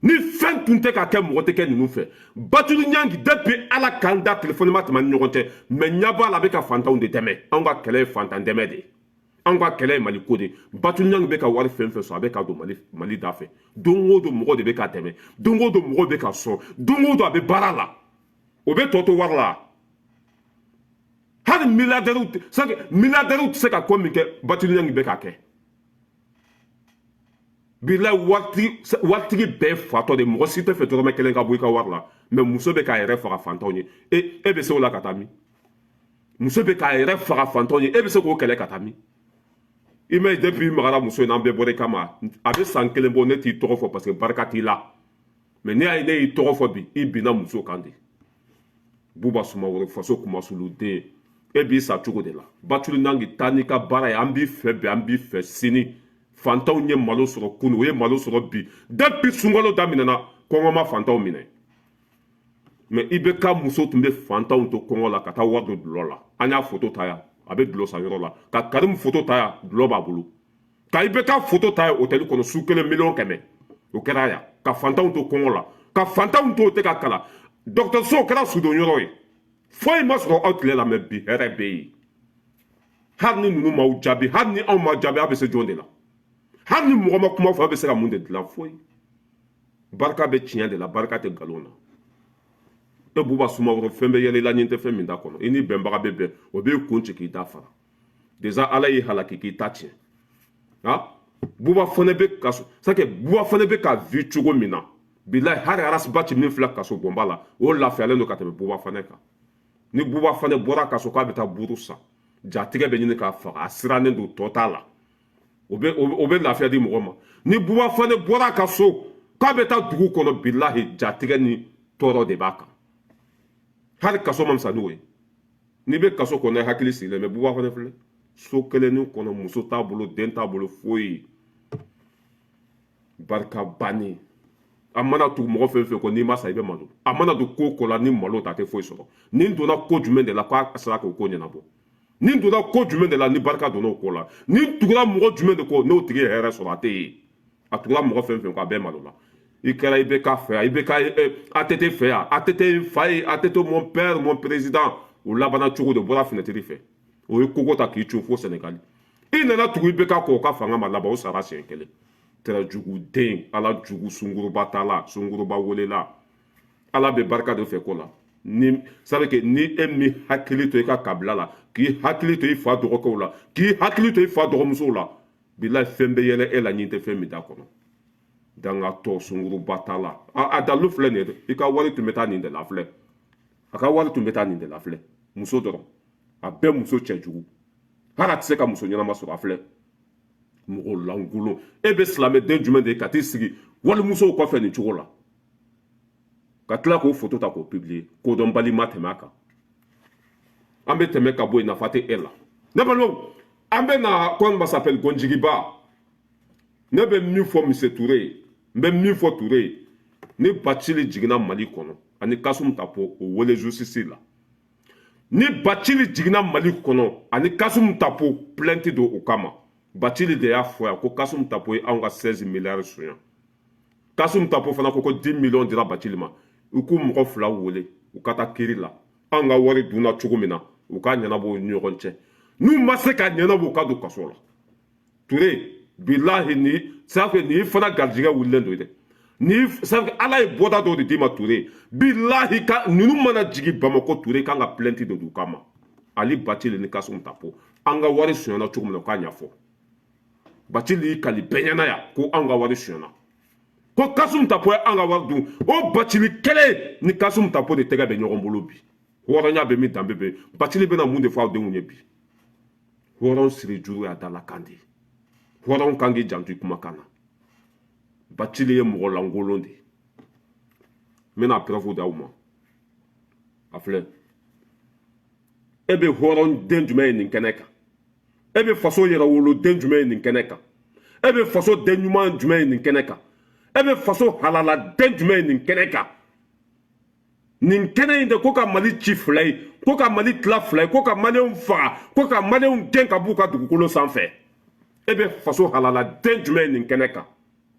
Ni fɛn tun tɛ ka kɛ, mɔgɔ tɛ kɛ ninnu fɛ. Batuli Ɲangi, depuis Ala k'an da, telefɔni ma tɛmɛ ni ɲɔgɔn cɛ, mais ɲɛ b'a la, a bɛ ka fantanw de dɛmɛ. Anw ka kɛlɛ ye fantan dɛmɛ de ye, anw ka kɛlɛ ye Mali ko de. Batuli Ɲangi bɛ ka wari fɛn fɛn sɔrɔ, a bɛ ka don Mali da fɛ. Don o don, mɔgɔ de bɛ ka dɛmɛ. Don o don, mɔgɔ bɛ ka sɔn. Don o don, a bɛ baara la. O bɛ tɔ to wari la. Hali milliardaires, milliardaires tɛ se ka ko min kɛ, Batuli Ɲangi bɛ ka kɛ. Bilayi, waritigi bɛɛ fatɔ de. Mɔgɔ si tɛ fɛ dɔrɔmɛ kelen ka bɔ i ka wari la. Mais muso bɛ k'a yɛrɛ faga fantanw ye, e bɛ se o la ka taa min? Muso bɛ k'a yɛrɛ faga fantanw ye, e bɛ se k'o kɛlɛ ka taa min? I ma ye, depuis i magara muso in na, an bɛɛ bɔra i kama. A bɛ san kelen bɔ, ne t'i tɔgɔ fɔ parce que barika t'i la. Mais ne y'a ye, ne y'i tɔgɔ fɔ bi, i binna muso kan de. Buba Sumaworo, faso kumasuluden, e b'i sa cogo de la. Batuli Nangi, taa n'i ka baara ye. An b'i fɛ bi, an b'i fɛ sini. Fantanw ye malo sɔrɔ kunu, o ye malo sɔrɔ bi. Depuis sunkalo daminɛna, kɔngɔ ma fantanw minɛ. Mais i bɛ ka muso tun bɛ fantanw to kɔngɔ la ka taa wari don dulɔ la. An y'a foto ta yan, a bɛ dulɔ san yɔrɔ la, ka Karimu foto ta yan, dulɔ b'a bolo, ka i bɛ ka foto ta yan hôtel kɔnɔ, su kelen 100 000 000. O kɛra yan, ka fantanw to kɔngɔ la, ka fantanw to o tɛ ka kalan. Dɔgɔtɔrɔso kɛra sudon yɔrɔ ye. Foyi ma sɔrɔ aw tile la. Mais bi, hɛrɛ bɛ yen. Hali ni ninnu m'aw jaabi, hali ni anw ma jaabi, aw bɛ se jɔn de la? Hali ni mɔgɔ ma kuma fɔ, aw bɛ se ka mun de dilan? Foyi. Barika bɛ tiɲɛ de la, barika tɛ nkalon na. E Buba Sumaworo, fɛn bɛ yɛlɛ i la, ɲɛ tɛ fɛn min da kɔnɔ. I ni bɛnbaga bɛ bɛn, o b'e kun ci k'i da fara. Déjà Ala y'i halaki k'i ta tiɲɛ. Ha, Buba fana bɛ kaso c'est Buba fana bɛ ka vi cogo min na, bilayi, hali Arasibaci min filɛ kaso bonba la, o lafiyalen don ka tɛmɛ Buba fana kan. Ni Buba fana bɔra kaso k'a bɛ taa buru san, jatigɛ bɛ ɲini k'a faga. A sirannen don, tɔ t'a la. O bɛ lafiya di mɔgɔ ma. Ni Buba fana bɔra ka so k'a bɛ taa dugu kɔnɔ, bilahi, jatigɛ ni tɔɔrɔ de b'a kan. Hali kaso ma fisa n'o ye. N'i bɛ kaso kɔnɔ, i hakili sigilen bɛ. Buba fana filɛ so kelennin kɔnɔ, muso t'a bolo, den t'a bolo, foyi. Barika bannen. A mana tugu mɔgɔ fɛn fɛn kɔ, n'i ma sa, i bɛ malo. A mana don ko ko la, ni malo ta, a tɛ foyi sɔrɔ. Nin donna ko jumɛn de la k'a sera k'o ko ɲɛnabɔ? Nin donna ko jumɛn de la, ni barika donna o ko la? Nin tugura mɔgɔ jumɛn de kɔ, n'o tigi ye hɛrɛ sɔrɔ? A tɛ yen. A tugura mɔgɔ fɛn fɛn kɔ, a bɛɛ malo la. I kɛra i bɛ ka fɛ yan, i bɛ ka ATT fɛ yan, ATT fa ye, ATT mon père, mon président. O labanna cogo de bɔra fenêtre fɛ, o ye kogo ta k'i cun fo Sɛnɛgali. I nana tugu i bɛ ka kɔ, o ka fanga ma laban, o sara siɲɛ kelen. Tɛrɛ jugu den, Ala jugu, sunguruba t'a la, sunguruba welela. Ala bɛ barika de fɛ ko la. Ni sabu que ni e min hakili to i ka kabila la, k'i hakili to i fa dɔgɔkɛw la, k'i hakili to i fa dɔgɔmusow la, bilayi, fɛn bɛ yɛlɛ e la, ɲin tɛ fɛn min da kɔnɔ. Dangatɔ, sunguruba t'a la. A dalilu filɛ nin ye dɛ. I ka wari tun bɛ taa nin de la filɛ. A ka wari tun bɛ taa nin de la. Filɛ, muso dɔrɔn, a bɛɛ muso cɛjugu, hali a tɛ se ka muso ɲɛnama sɔrɔ. A filɛ, mɔgɔ lankolon. E bɛ silamɛden jumɛn de ye ka t'i sigi walimusow kɔfɛ nin cogo la, ka tila k'o foto ta k'o publier? Kodɔnbali ma tɛmɛ a kan. An bɛ tɛmɛ ka bɔ yen, nafa tɛ e la. Ne balimaw, an bɛ na, comment s'appelle, Gonjigiba. Ne bɛ min fɔ Monsieur Touré ye, n bɛ min fɔ Touré ye, ni Bacili jiginna Mali kɔnɔ ani Kasum Tapo, o wele justice la. Ni Bacili jiginna Mali kɔnɔ ani Kasum Tapo, plainte don o kama. Bacili de y'a fɔ yan ko Kasum Tapo ye anw ka 16 milliards sonya. Kasum Tapo fana ko ko 10 millions dira Bacili ma. U k'u mɔgɔ fila wele, u ka taa kiiri la. Anw ka wari dunna cogo min na, u k'a ɲɛnabɔ u ni ɲɔgɔn cɛ. N'u ma se k'a ɲɛnabɔ, u ka don kaso la. Ture, bilahi, ni c'est ni fana garijɛgɛ wulilen don dɛ. Ni c'est Ala ye bɔda dɔw de d'i ma, Ture, bilahi, ka ninnu mana jigin Bamakɔ, Ture kan ka plainte de d'u kama. Ali Bacili ni Kasum Tapo, an ka wari sonyana cogo min na, u k'a ɲɛfɔ. Bacili y'i kali bɛɛ ɲɛna yan ko anw ka wari sonyana, ko Kasum Tapo ye an ka wari dun. O Bacili kelen ni Kasum Tapo de tɛgɛ bɛ ɲɔgɔn bolo bi. Hɔrɔnya bɛ min, danbe bɛ? Bacili bɛna mun de fɔ aw denw ye bi? Hɔrɔn siri juru y'a dala kan de ye. Hɔrɔn kan k'i janto i kumakan na. Bacili ye mɔgɔ lankolon de ye. N bɛna preuve d'aw ma. A filɛ, e bɛ hɔrɔn den jumɛn ye nin kɛnɛ kan? E bɛ faso yɛrɛ wolo den jumɛn ye nin kɛnɛ kan? E bɛ faso den ɲuman jumɛn ye nin kɛnɛ kan? E bɛ faso halala den jumɛn ye nin kɛnɛ kan? Nin kɛnɛ in de ko ka Mali ci fila ye, ko ka Mali tila fila ye, ko ka Maliyɛnw faga, ko ka Maliyɛnw gɛn ka b'u ka dugukolo sanfɛ. E bɛ faso halala den jumɛn ye nin kɛnɛ kan?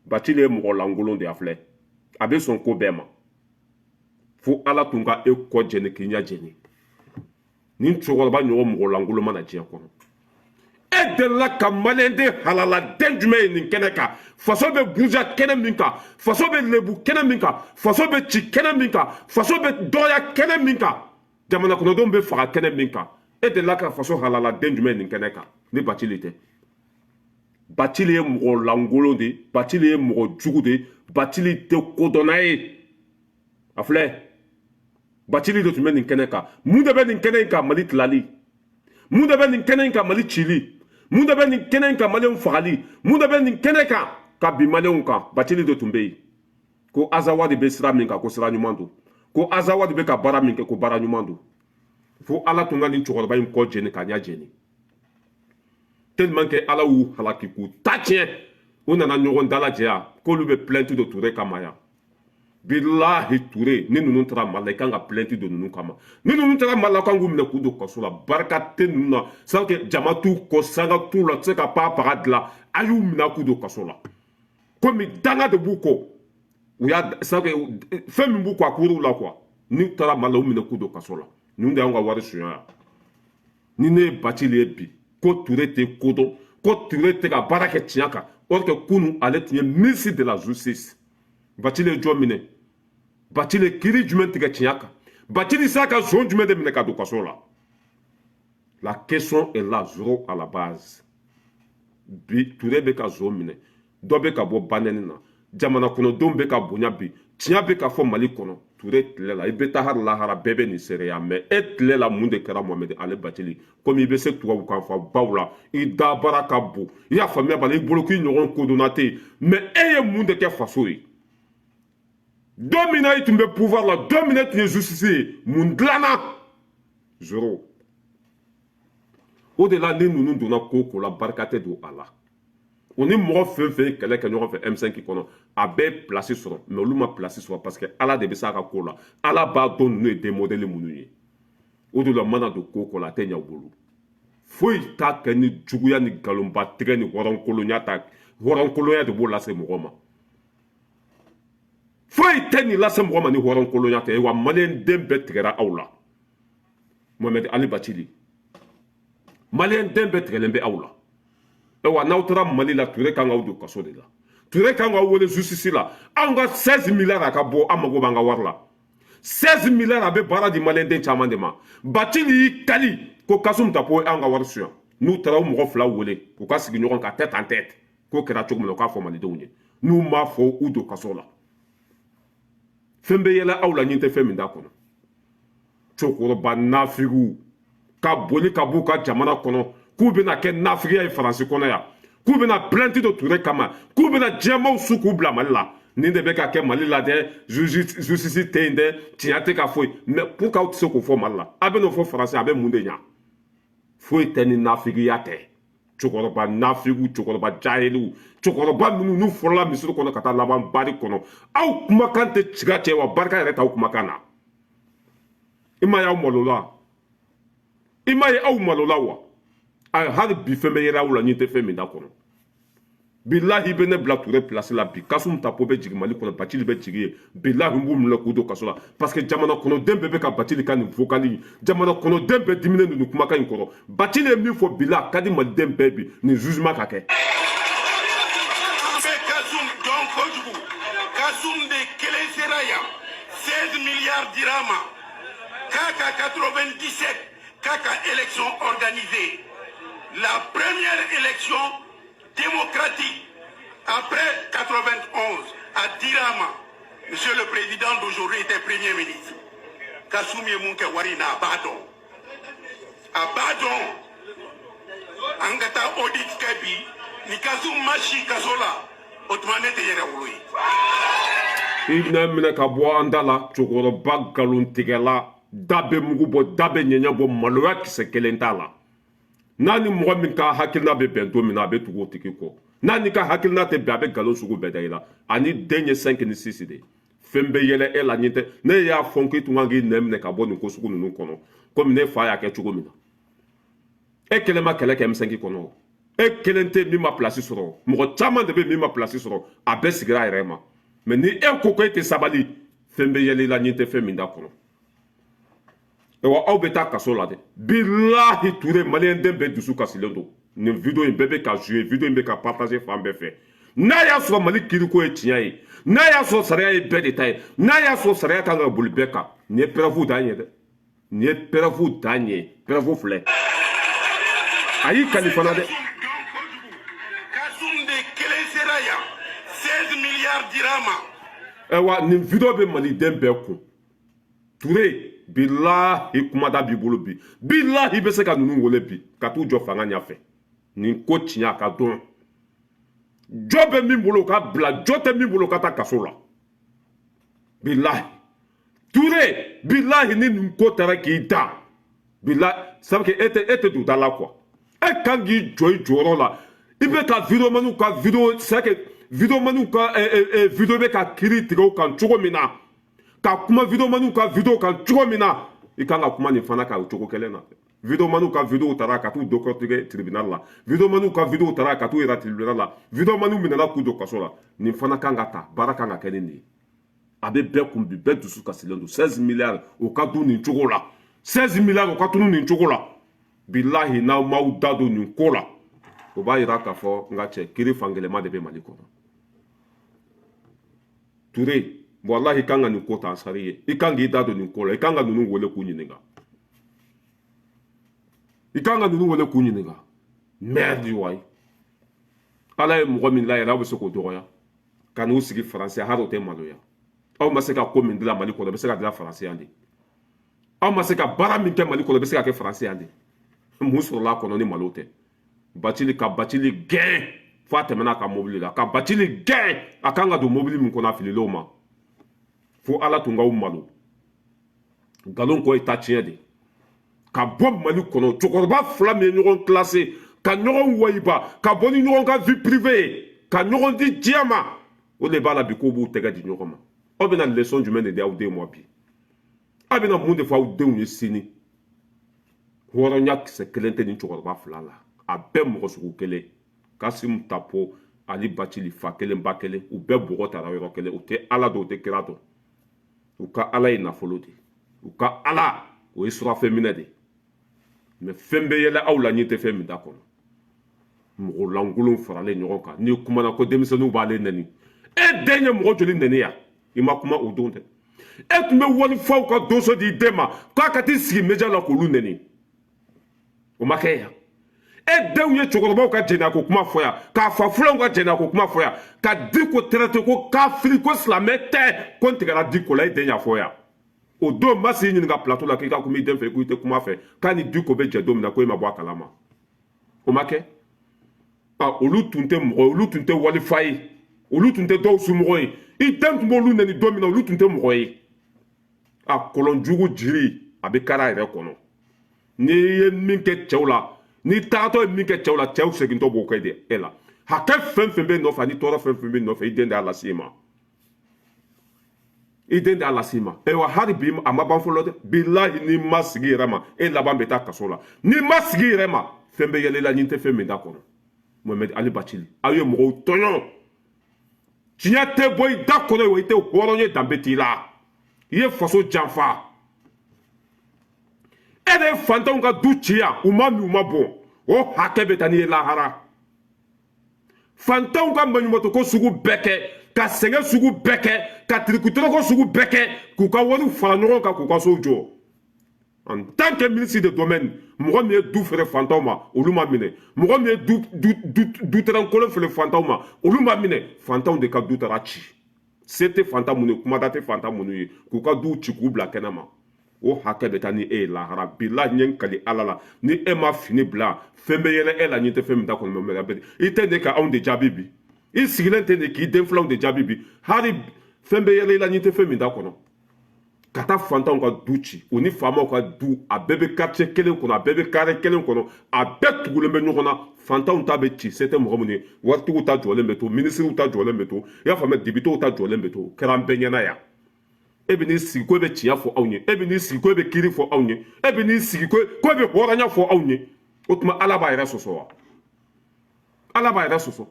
Bacili ye mɔgɔ lankolon de. A filɛ, a bɛ sɔn ko bɛɛ ma, fo Ala tun ka e kɔ jɛni k'i ɲɛ jɛni. Nin cɛkɔrɔba ɲɔgɔn mɔgɔ lankolon mana diɲɛ kɔnɔ. E delila ka Maliyɛnden halala den jumɛn ye nin kɛnɛ kan? Faso bɛ buruja kɛnɛ min kan, faso bɛ lebu kɛnɛ min kan, faso bɛ ci kɛnɛ min kan, faso bɛ dɔgɔya kɛnɛ min kan, jamana kɔnɔdenw bɛ faga kɛnɛ min kan, e delila ka faso halala den jumɛn ye nin kɛnɛ kan ni Bacili tɛ? Bacili ye mɔgɔ lankolon de ye. Bacili ye mɔgɔ jugu de ye. Bacili tɛ kodɔnna ye. A filɛ, Bacili de tun bɛ nin kɛnɛ kan. Mun de bɛ nin kɛnɛ in kan? Mali tilali. Mun de bɛ nin kɛnɛ in kan? Mali cili. Mun de bɛ nin kɛnɛ in kan? Maliyɛnw fagali. Mun de bɛ nin kɛnɛ kan? Ka bin Maliyɛnw kan. Bacili de tun bɛ yen ko Azawadi bɛ sira min kan, ko sira ɲuman don, ko Azawadi bɛ ka baara min kɛ, ko baara ɲuman don. Fo Ala tun ka nin cɛkɔrɔba in kɔ jeni k'a ɲɛ jeni, tellement que Ala y'u halaki k'u ta tiɲɛ. U nana ɲɔgɔn dalajɛ yan k'olu bɛ plainte don Ture kama yan. Bilahi, Ture, ni ninnu taara Mali la, i kan ka plainte don ninnu kama. Ni ninnu taara Mali la, kan k'u minɛ k'u don kaso la. Barika tɛ ninnu na, sans que jama t'u kɔ, sanga t'u la, tɛ se ka pa paga dilan. A y'u minɛ k'u don kaso la, komi danga de b'u kɔ. U y'a sans que fɛn min b'u kɔ, a kuruw la quoi. N'u taara Mali la, u minɛ k'u don kaso la. Ninnu de y'anw ka wari suɲɛ yan. Ni ne ye Bacili ye bi ko Ture tɛ kodɔn, ko Ture tɛ ka baara kɛ tiɲɛ kan, or que kunu ale tun ye ministre de la Justice. Bacili ye jɔn minɛ? Bacili kiiri jumɛn tigɛ tiɲɛ kan? Bacili sera ka zon jumɛn de minɛ ka don kaso la? La question est là, zéro à la base. Bi Ture bɛ ka zon minɛ, dɔ bɛ ka bɔ banɛni na, jamana kɔnɔdenw bɛ ka bonya bi, tiɲɛ bɛ ka fɔ Mali kɔnɔ. Ture tile la, i bɛ taa hali lahara, bɛɛ bɛ nin seereya. Mɛ e tile la, mun de kɛra? Mohamed Ale Bacili, komi i bɛ se tubabukan fɔ baw la, i dabara ka bon, i y'a faamuya bala, i bolo k'i ɲɔgɔn kodɔnna tɛ yen, mɛ e ye mun de kɛ faso ye? Don min na i tun bɛ pouvoir la, don min na i tun ye justice ye, mun dilanna? Zéro. O de la, ni ninnu donna ko o ko la, barika tɛ don a la. O ni mɔgɔ fɛn fɛn ye kɛlɛ kɛ ɲɔgɔn fɛ M5 kɔnɔ, a bɛɛ place sɔrɔ, mɛ olu ma place sɔrɔ, parce que Ala de bɛ s'a ka ko la. Ala b'a dɔn ninnu ye den modèle minnu ye. O de la, mana don ko o ko la, a tɛ ɲɛ u bolo. Foyi t'a kɛ ni juguya ni nkalonba tigɛ ni hɔrɔnkolonya ta. Hɔrɔnkolonya de b'o lase mɔgɔ ma. Foyi tɛ nin lase mɔgɔ ma ni hɔrɔnkolonya tɛ. Wa Maliyɛn den bɛɛ tigɛra aw la. Mohamed Ali Bacili, Maliyɛn den bɛɛ tigɛlen bɛ aw la. Ayiwa, n'aw taara Mali la, Ture kan k'aw don kaso de la. Ture kan k'aw wele justice la. Anw ka 16 milliards, a ka bɔ, an mago b'an ka wari la. 16 milliards, a bɛ baara di Maliyɛn den caman de ma. Bacili y'i kali ko Kasum Tapo ye anw ka wari suɲɛ. N'u taara, u mɔgɔ fila wele, u ka sigi ɲɔgɔn kan tête en tête. K'o kɛra cogo min na, u k'a fɔ Malidenw ye. N'u m'a fɔ, u don kaso la. Fɛn bɛ yɛlɛ aw la, ɲin tɛ fɛn min t'a kɔnɔ. Cɛkɔrɔba nafigiw ka boli ka b'u ka jamana kɔnɔ k'u bɛna kɛ nafigiya ye Faransi kɔnɔ yan, k'u bɛna plainte don Ture kama, k'u bɛna diɲɛmaw su k'u bila Mali la. Nin de bɛ ka kɛ Mali la dɛ. Justice tɛ yen dɛ, tiɲɛ tɛ ka foyi. Mais pour qu'aw tɛ se k'o fɔ Mali la, a bɛ n'o fɔ Faransi, a bɛ mun de ɲa? Foyi tɛ ni nafigiya tɛ. Cɛkɔrɔba nafigiw, cɛkɔrɔba jahiliw, cɛkɔrɔba minnu n'u fɔlɔla misiri kɔnɔ ka taa laban bari kɔnɔ, aw kumakan tɛ ciga cɛ wa barika yɛrɛ t'aw kumakan na. I ma ye aw malola, i ma ye aw malola wa? Hali bi fɛn bɛ yɛrɛ aw la, ni tɛ fɛn min da kɔnɔ. Bilahi, bɛ ne bila Ture place la bi, Kasum Tapo bɛ jigin Mali kɔnɔ, Bacili bɛ jigin yen. Bilahi, n b'u minɛ k'u don kaso la, parce que jamana kɔnɔden bɛɛ bɛ ka Bacili ka nin vocal in, jamana kɔnɔden bɛɛ diminen don nin kumakan in kɔrɔ. Bacili ye min fɔ, bilahi, a ka di maliden bɛɛ bi nin jugement ka kɛ. An bɛ Kasum dɔn kojugu. Kasum de kelen sera yan, 16 milliards dira ma k'a ka 97, k'a ka élection organisée, la première élection démocratique après 91, a dira ma. Monsieur le président d'aujourd'hui était premier ministre. Kasum ye mun kɛ wari in na, a b'a dɔn, a b'a dɔn. An ka taa audit kɛ bi. Ni Kasum ma si kaso la, o tuma ne tɛ yɛrɛ wolo ye. I bɛna minɛ ka bɔ an da la. Cɛkɔrɔba nkalontigɛla, da bɛ mugu bɔ, da bɛ ɲɛɲɛ bɔ, maloya kisɛ kelen t'a la. N'a ni mɔgɔ min ka hakilina bɛ bɛn don min na, a bɛ tugu o tigi kɔ. N'a ni ka hakilina tɛ bɛn, a bɛ nkalon sugu bɛɛ da i la. Ani den ye 5 ni 6 de ye. Fɛn bɛ yɛlɛ e la nin tɛ. Ne y'a fɔ k'i tun kan k'i nɛn minɛ ka bɔ nin ko sugu ninnu kɔnɔ, komi ne fa y'a kɛ cogo min na. E kelen ma kɛlɛ kɛ M5 kɔnɔ, e kelen tɛ min ma place sɔrɔ. Mɔgɔ caman de bɛ min ma place sɔrɔ, a bɛɛ sigira a yɛrɛ ma. Mais ni e ko ko e tɛ sabali, fɛn bɛ yɛlɛ i la nin tɛ fɛn min da kɔnɔ. Wa aw bɛ taa kaso la dɛ. Bilahi, Ture, maliyɛn den bɛɛ dusu kasilen don. Nin vidéo in bɛɛ bɛ ka jouer, vidéo in bɛ ka partager fan bɛɛ fɛ. N'a y'a sɔrɔ Mali kiriko ye tiɲɛ ye, n'a y'a sɔrɔ sariya ye bɛɛ de ta ye, n'a y'a sɔrɔ sariya kan ka boli bɛɛ kan, nin ye preuve dan ye dɛ. Nin ye preuve dan ye, preuve filɛ. A y'i kali fana dɛ. Kasum de kelen sera yan, 16 milliards dira ma. Ayiwa, nin vidéo bɛ maliden bɛɛ kun. Ture, bilahi, kumada b'i bolo bi. Bilahi, bɛ se ka ninnu wele bi ka t'u jɔ fanga ɲɛfɛ. Nin ko tiɲɛ ka dɔn. Jɔ bɛ min bolo, ka bila. Jɔ tɛ min bolo, ka taa kaso la. Bilahi, Ture, bilahi, ni nin ko taara k'i da, bilahi, sabu e tɛ don da la quoi. E kan k'i jɔ i jɔyɔrɔ la. I bɛ ka vidéomaniw ka vidéo, c'est que vidéomaniw ka vidéo bɛ ka kiiri tigɛ o kan cogo min na, ka kuma vidéomaniw ka vidéo kan cogo min na, i kan ka kuma nin fana kan o cogo kelen na. Vidéomaniw ka vidéo taara ka t'u décortiquer tribunal la, vidéomaniw ka vidéo taara ka t'u yira tribunal la, vidéomaniw minɛna k'u don kaso la. Nin fana kan ka ta, baara kan ka kɛ ni nin ye. A bɛ bɛɛ kun bi, bɛɛ dusu kasilen don. 16 milliards, o ka dun nin cogo la, 16 milliards, o ka tunu nin cogo la. Bilahi, n'aw m'aw da don nin ko la, o b'a yira k'a fɔ n ka cɛ, kiiri fankɛlɛma de bɛ Mali kɔnɔ. Ture, walahi, kan ka nin ko ta sari ye. I kan k'i da don nin ko la. I kan ka ninnu wele k'u ɲininka. I kan ka ninnu wele k'u ɲininka. Merde wayi, Ala ye mɔgɔ min layɛlɛ, aw bɛ se k'o dɔgɔya ka n'u sigi Faransi. Hali o tɛ maloya. Aw ma se ka ko min dilan Mali kɔnɔ, bɛ se ka dilan Faransi yan de. Aw ma se ka baara min kɛ Mali kɔnɔ, bɛ se ka kɛ Faransi yan de. Mun sɔrɔla a kɔnɔ ni malo tɛ? Bacili ka Bacili gɛn f'a tɛmɛna a ka mobili la, ka Bacili gɛn, a kan ka don mobili min kɔnɔ, a fililenw ma. Fo Ala tun k'aw malo. Nkalon kɔ ye ta tiɲɛ de ka bɔ Mali kɔnɔ. Cɛkɔrɔba fila min ye ɲɔgɔn classé, ka ɲɔgɔn wayiba, ka bɔ ni ɲɔgɔn ka vie privée ye, ka ɲɔgɔn di diɲɛ ma, o de b'a la bi k'o b'u tɛgɛ di ɲɔgɔn ma. Aw bɛna leçon jumɛn de di aw denw ma bi? Aw bɛna mun de fɔ aw denw ye sini? Hɔrɔnya kisɛ kelen tɛ nin cɛkɔrɔba fila la. A bɛɛ mɔgɔ sugu kelen. Kasimu Tapo ani Bacili, fa kelen ba kelen, u bɛɛ bɔgɔ tara yɔrɔ kelen. U tɛ Ala dɔn, u tɛ kira dɔn. U ka Ala ye nafolo de, u ka Ala o ye surafɛn minɛ de. Mais fɛn bɛ yɛlɛ aw la, ɲɛ tɛ fɛn min da kɔnɔ. Mɔgɔ lankolon faralen ɲɔgɔn kan. N'i kumana ko denmisɛnninw b'ale nɛni, e den ye mɔgɔ joli nɛni yan? I ma kuma o don dɛ. E tun bɛ walifaw ka donso di den ma k'a ka t'i sigi média la k'olu nɛni, o ma kɛ yan. E denw ye cɛkɔrɔbaw ka jɛnɛya ko kuma fɔ yan, k'a fa filanw ka jɛnɛya ko kuma fɔ yan, ka Diko traité ko kafiri, ko silamɛ tɛ, ko n tigɛra Diko la. E den y'a fɔ yan. O don ma s'i ɲininka plateau la k'i ka kuma i den fɛ, k'i tɛ kuma fɛ, k'a ni Diko bɛ jɛ don min na, ko e ma bɔ a kalama. O ma kɛ. A olu tun tɛ mɔgɔ ye, olu tun tɛ walifa ye, olu tun tɛ dɔw somɔgɔ ye. I den tun b'olu nɛni don min na, olu tun tɛ mɔgɔ ye. A kɔlɔnjugu jiri, a bɛ kari a yɛrɛ kɔnɔ. N'i ye min kɛ cɛw la, n'i tagatɔ ye min kɛ cɛw la, cɛw segintɔ b'o kɛ de e la. Hakɛ fɛn fɛn bɛ nɔfɛ ani tɔɔrɔ fɛn fɛn bɛ nɔfɛ, i den de y'a lase i ma, i den de y'a lase i ma. Ayiwa, hali bi a ma ban fɔlɔ dɛ. Bilahi, n'i ma sigi yɛrɛ ma, e laban bɛ taa kaso la. N'i ma sigi yɛrɛ ma, fɛn bɛ yɛlɛ i la ni tɛ fɛn min da kɔnɔ. Mohamed Ali Bathily, aw ye mɔgɔw tɔɲɔ. Tiɲɛ tɛ bɔ i da kɔnɔ, wa i tɛ hɔrɔn ye, danbe t'i la. I ye faso janfa. E de ye fantanw ka du ci yan, u ma min, u ma bɔn, o hakɛ bɛ taa n'i ye lahara. Fantanw ka maɲumatɔ sugu bɛɛ kɛ, ka sɛgɛn sugu bɛɛ kɛ, ka tirikutiriko sugu bɛɛ kɛ, k'u ka wariw fara ɲɔgɔn kan, k'u ka sow jɔ. En tant que ministre de domaine, mɔgɔ min ye du feere fantanw ma, olu ma minɛ. Mɔgɔ min ye du du du du terrain kolon feere fantanw ma, olu ma minɛ. Fantanw de ka du taara ci. Se tɛ fantan minnu ye, kumada tɛ fantan minnu ye, k'u ka duw ci k'u bila kɛnɛ ma, o hakɛ bɛ taa ni e ye lahara. Bilahi, n ye n kali Ala la, ni e ma fini bila, fɛn bɛ yɛlɛ e la ni tɛ fɛn min ta kɔnɔ. Mɛ i tɛ ne ka anw de jaabi bi. I sigilen tɛ ne k'i den filanw de jaabi bi. Hali fɛn bɛ yɛlɛ i la ni tɛ fɛn min ta kɔnɔ. Ka taa fantanw ka du ci, o ni faamaw ka du, a bɛɛ bɛ quartier kelen kɔnɔ, a bɛɛ bɛ carré kelen kɔnɔ, a bɛɛ tugulen bɛ ɲɔgɔn na. Fantanw ta bɛ ci, se tɛ mɔgɔ minnu ye, waritigiw ta jɔlen bɛ to, minisiriw ta jɔlen bɛ to, i y'a faamuya, députéw ta jɔlen bɛ to. O kɛra an bɛɛ ɲɛna yan. E bɛ n'i sigi ko e bɛ tiɲɛ fɔ anw ye, e bɛ n'i sigi ko e bɛ kiiri fɔ anw ye, e bɛ n'i sigi ko e bɛ hɔrɔnya fɔ anw ye. O tuma, Ala b'a yɛrɛ sɔsɔ wa? Ala b'a yɛrɛ sɔsɔ?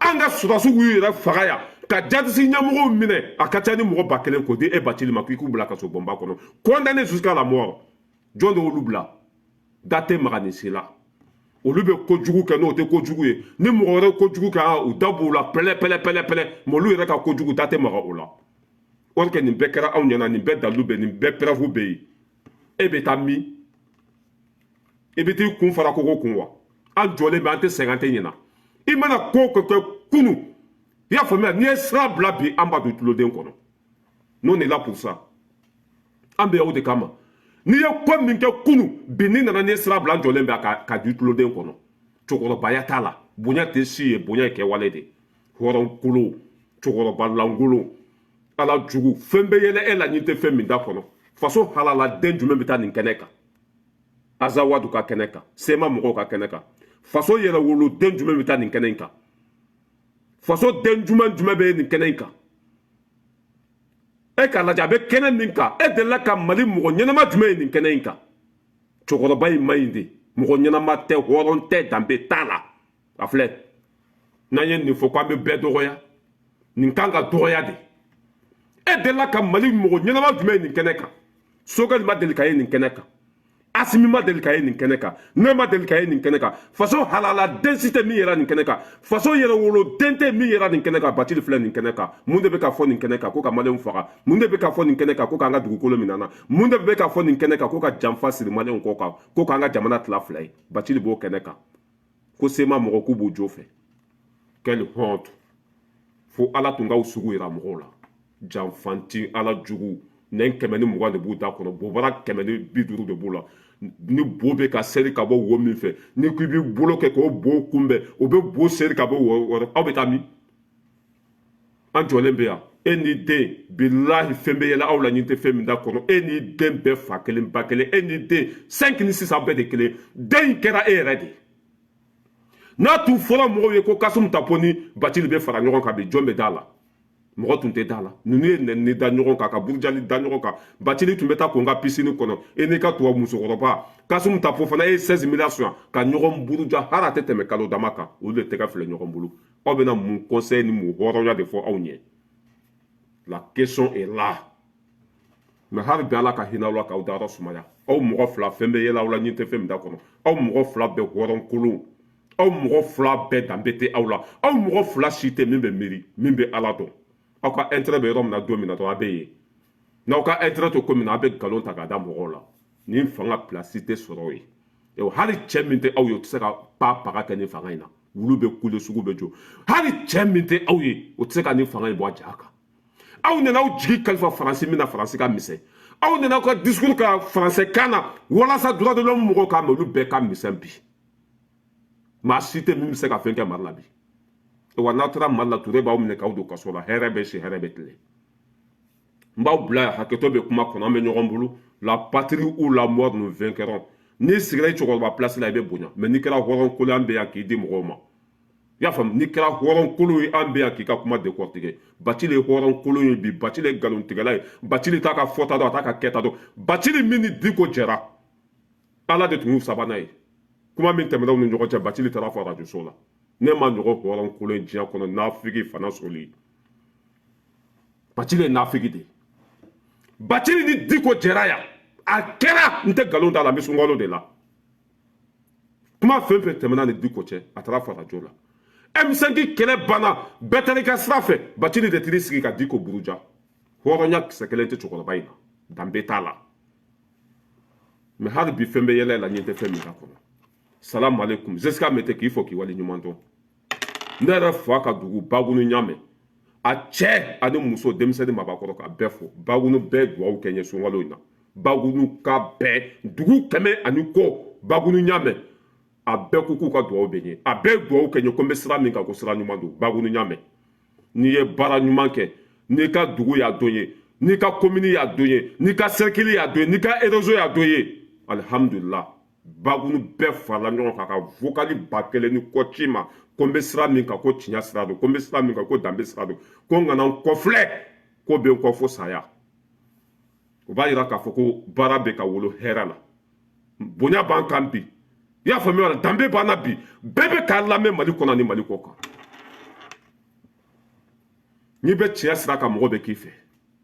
An ka sɔrɔdasiw y'u yɛrɛ faga yan ka jadisi ɲɛmɔgɔw minɛ, a ka ca ni mɔgɔ 1000, k'o di e Bathily ma k'i k'u bila kaso bɔnba kɔnɔ, condamné jusqu'à la mort. Jɔn de y'olu bila? Da tɛ maga nin si la. Olu bɛ kojugu kɛ, n'o tɛ kojugu ye, ni mɔgɔ wɛrɛ kojugu kɛ, u da b'u la pɛlɛ pɛlɛ pɛlɛ pɛlɛ. Mais olu yɛrɛ ka kojugu, da tɛ maga o la. Or que nin bɛɛ kɛra anw ɲɛna, nin bɛɛ dalilu bɛ, nin bɛɛ preuve bɛ yen. E bɛ taa min? I bɛ t'i kun fara kogo kun wa? An jɔlen bɛ, an tɛ sɛgɛn, an tɛ ɲinɛ. I mana ko o kɛ kunu, i y'a faamuya, n'i ye sira bila bi, an b'a don tuloden kɔnɔ. Nous, on est là pour ça. An bɛ o de kama. N'i ye ko min kɛ kunu, bi n'i nana, n'i ye sira bila, an jɔlen bɛ ka di tuloden kɔnɔ. Cɛkɔrɔbaya t'a la, bonya tɛ si ye, bonya ye kɛwale de. Hɔrɔnkolo, cɛkɔrɔba lankolon, Ala jugu, fɛn bɛ yɛlɛ e la n'i tɛ fɛn min da kɔnɔ. Faso halala den jumɛn bɛ taa nin kɛnɛ kan? Azawadu ka kɛnɛ kan, sema mɔgɔw ka kɛnɛ kan, faso yɛrɛ wolo den jumɛn bɛ taa nin kɛnɛ in kan? Faso den jumɛn jumɛn bɛ nin kɛnɛ in kan? E k'a lajɛ, a bɛ kɛnɛ min kan, e delila ka Mali mɔgɔ ɲɛnama jumɛn ye nin kɛnɛ in kan? Cɛkɔrɔba in man ɲi de, mɔgɔ ɲɛnama tɛ, hɔrɔn tɛ, danbe t'a la. A filɛ, n'an ye nin fɔ k'an bɛ bɛɛ dɔgɔya, nin kan ka dɔgɔya de. E delila ka Mali mɔgɔ ɲɛnama jumɛn ye nin kɛnɛ kan? Sogɛli ma deli ka ye nin kɛnɛ kan, Asimi ma deli ka ye nin kɛnɛ kan, ne ma deli ka ye nin kɛnɛ kan. Faso halala den si tɛ min yɛrɛ nin kɛnɛ kan, faso yɛrɛ wolo den tɛ min yɛrɛ nin kɛnɛ kan. Bathily filɛ nin kɛnɛ kan. Mun de bɛ ka fɔ nin kɛnɛ kan? Ko ka maliyɛnw faga. Mun de bɛ ka fɔ nin kɛnɛ kan? Ko k'an ka dugukolo minɛ na. Mun de bɛ ka fɔ nin kɛnɛ kan? Ko ka janfa siri maliyɛnw kɔ kan, ko k'an ka jamana tila fila ye. Bathily b'o kɛnɛ kan, ko sema mɔgɔ k'u b'u jo fɛ. Quelle honte! Fo Ala tun k'aw sugu yira mɔgɔw la. Janfanti, Ala jugu, nɛn 120 de b'u da kɔnɔ, bobara 150 de b'u la. Ni bo bɛ ka seri ka bɔ wo min fɛ, ni ko i b'i bolo kɛ k'o bo kunbɛn, o bɛ bo seri ka bɔ wo wɛrɛ. Aw bɛ taa min? An jɔlen bɛ yan, e n'i den, bilahi, fɛn bɛ yɛlɛ aw la ni tɛ fɛn min da kɔnɔ. E n'i den bɛɛ fa kelen ba kelen, e n'i den 5 ni 6 bɛɛ de kelen. Den in kɛra e yɛrɛ de ye. N'a tun fɔra mɔgɔw ye ko Kassoum Tapo ni Bathily bɛ fara ɲɔgɔn kan bi, jɔn bɛ da la? Mɔgɔ tun tɛ da la. Ninnu ye nɛni da ɲɔgɔn kan, ka burujali da ɲɔgɔn kan. Bathily tun bɛ taa ko n ka piscine kɔnɔ, e n'i ka tubabu musokɔrɔba Kassoum Tapo fana, e ye 16 milliards suɲɛ ka ɲɔgɔn buruja. Hali a tɛ tɛmɛ kalo dama kan, olu de tɛgɛ filɛ ɲɔgɔn bolo. Aw bɛna mun conseil ni mun hɔrɔnya de fɔ aw ɲɛ? La question est là. Mais hali bi, Ala ka hinɛ aw la k'aw dayɔrɔ sumaya. Aw mɔgɔ fila, fɛn bɛ yɛlɛ aw la ni tɛ fɛn min da kɔnɔ. Aw mɔgɔ fila bɛɛ hɔrɔnkolon, aw mɔgɔ fila bɛɛ danbe tɛ aw la, aw mɔgɔ fila si tɛ min bɛ miiri, min bɛ Ala dɔn. Aw ka intérêt bɛ yɔrɔ min na don min na dɔrɔn, a bɛ yen. N'aw ka intérêt to ko min na, a bɛ nkalon ta k'a da mɔgɔw la. Nin fanga place tɛ sɔrɔ yen. Hali cɛ min tɛ aw ye, o tɛ se ka pa paga kɛ nin fanga in na. Wulu bɛ kule, sugu bɛ jɔ. Hali cɛ min tɛ aw ye, o tɛ se ka nin fanga in bɔ a ja kan. Aw nana aw jigi kalifa Faransi min na, Faransi ka misɛn. Aw nana aw ka discours ka français kan na walasa droit de l'homme mɔgɔw k'a mɛn. Olu bɛɛ ka misɛn bi. Maa si tɛ min bɛ se ka fɛn kɛ Mali la bi. Wa n'aw taara Mali la, Ture b'aw minɛ k'aw don kaso la. Hɛrɛ bɛ si, hɛrɛ bɛ tile. N b'aw bila yan, hakɛto bɛ kuma kɔnɔ. An bɛ ɲɔgɔn bolo. La patrie ou la mort, nous vaincrons. N'i sigira i cɛkɔrɔba place la, i bɛ bonya. Mais n'i kɛra hɔrɔn kolo, an bɛ yan k'i di mɔgɔw ma. I y'a faamu? N'i kɛra hɔrɔn kolo ye, an bɛ yan k'i ka kuma décortiquer. Bacili ye hɔrɔn kolon ye bi. Bacili ye nkalontigɛla ye. Bacili t'a ka fɔta dɔn, a t'a ka kɛta dɔn. Bacili min ni Diko jɛra, Ala de tun y'u sabanan ye. Kuma min tɛmɛna u ni ɲɔgɔn cɛ, Bacili taara fɔ arajoso la. Ne ma ɲɔgɔn hɔrɔn kolon ye diɲɛ kɔnɔ, nafigi fana sɔrɔli. Bacili ye nafigi de ye. Bacili ni Diko jɛra yan, a kɛra. N tɛ nkalon da la, n bɛ sunkalo de la. Kuma fɛn fɛn tɛmɛna ni Diko cɛ, a taara fɔ arajo la. M5 kɛlɛ banna, bɛɛ taara i ka sira fɛ. Bacili de t'i sigi ka Diko buruja. Hɔrɔnya kisɛ kelen tɛ cɛkɔrɔba in na, danbe t'a la. Mais hali bi, fɛn bɛ yɛlɛ la, ɲɛ tɛ fɛn min ka kɔnɔ. Salamu aleykum. Zeska Mete k'i fɔ k'i wale ɲuman dɔn. Ne yɛrɛ fa ka dugu Bagunu ɲamɛ, a cɛ ani muso, denmisɛnnin, mabakɔrɔ, ka bɛɛ fo. Bagunu bɛɛ duwawu kɛ n ye sunkalo in na. Bagunu ka bɛɛ dugu 100 ani kɔ, Bagunu ɲamɛ, a bɛɛ ko k'u ka duwawu bɛ n ye. A bɛɛ duwawu kɛ n ye ko n bɛ sira min kan, ko sira ɲuman don. Bagunu ɲamɛ, n'i ye baara ɲuman kɛ, n'i ka dugu y'a dɔn ye, n'i ka commune y'a dɔn ye, n'i ka cercle y'a dɔn ye, n'i ka réseau y'a dɔn ye, alihamudulila. Bagunu bɛɛ farala ɲɔgɔn kan ka vocal 1000 ni kɔ ci ma ko n bɛ sira min kan, ko tiɲɛ sira don, ko n bɛ sira min kan, ko danbe sira don, ko n kana n kɔfilɛ, ko bɛ n kɔ fo saya. O b'a yira k'a fɔ ko baara bɛ ka wolo hɛrɛ la, bonya b'an kan bi. I y'a faamuya wa? Danbe b'an na bi. Bɛɛ bɛ k'a lamɛn Mali kɔnɔ ani Mali kɔ kan. N'i bɛ tiɲɛ sira kan, mɔgɔ bɛ k'i fɛ.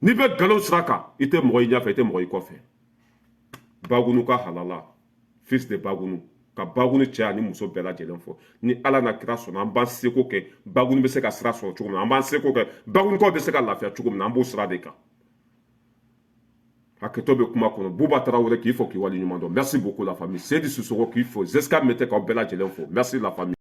N'i bɛ nkalon sira kan, i tɛ mɔgɔ i ɲɛfɛ, i tɛ mɔgɔ i kɔfɛ. Bagunu ka halala, fils de Bagunu, ka Bagunu cɛ ani muso bɛɛ lajɛlen fɔ. Ni Ala na kira sɔnna, an b'an seko kɛ Bagunu bɛ se ka sira sɔrɔ cogo min na. An b'an seko kɛ Bagunukaw bɛ se ka lafiya cogo min na. An b'o sira de kan. Hakɛto bɛ kuma kɔnɔ. Buba Tarawele k'i fɔ k'i wale ɲuman dɔn. Merci beaucoup, la famille. Seydi Sisoko k'i fo. Zeska Mete k'aw bɛɛ lajɛlen fo. Merci, la famille.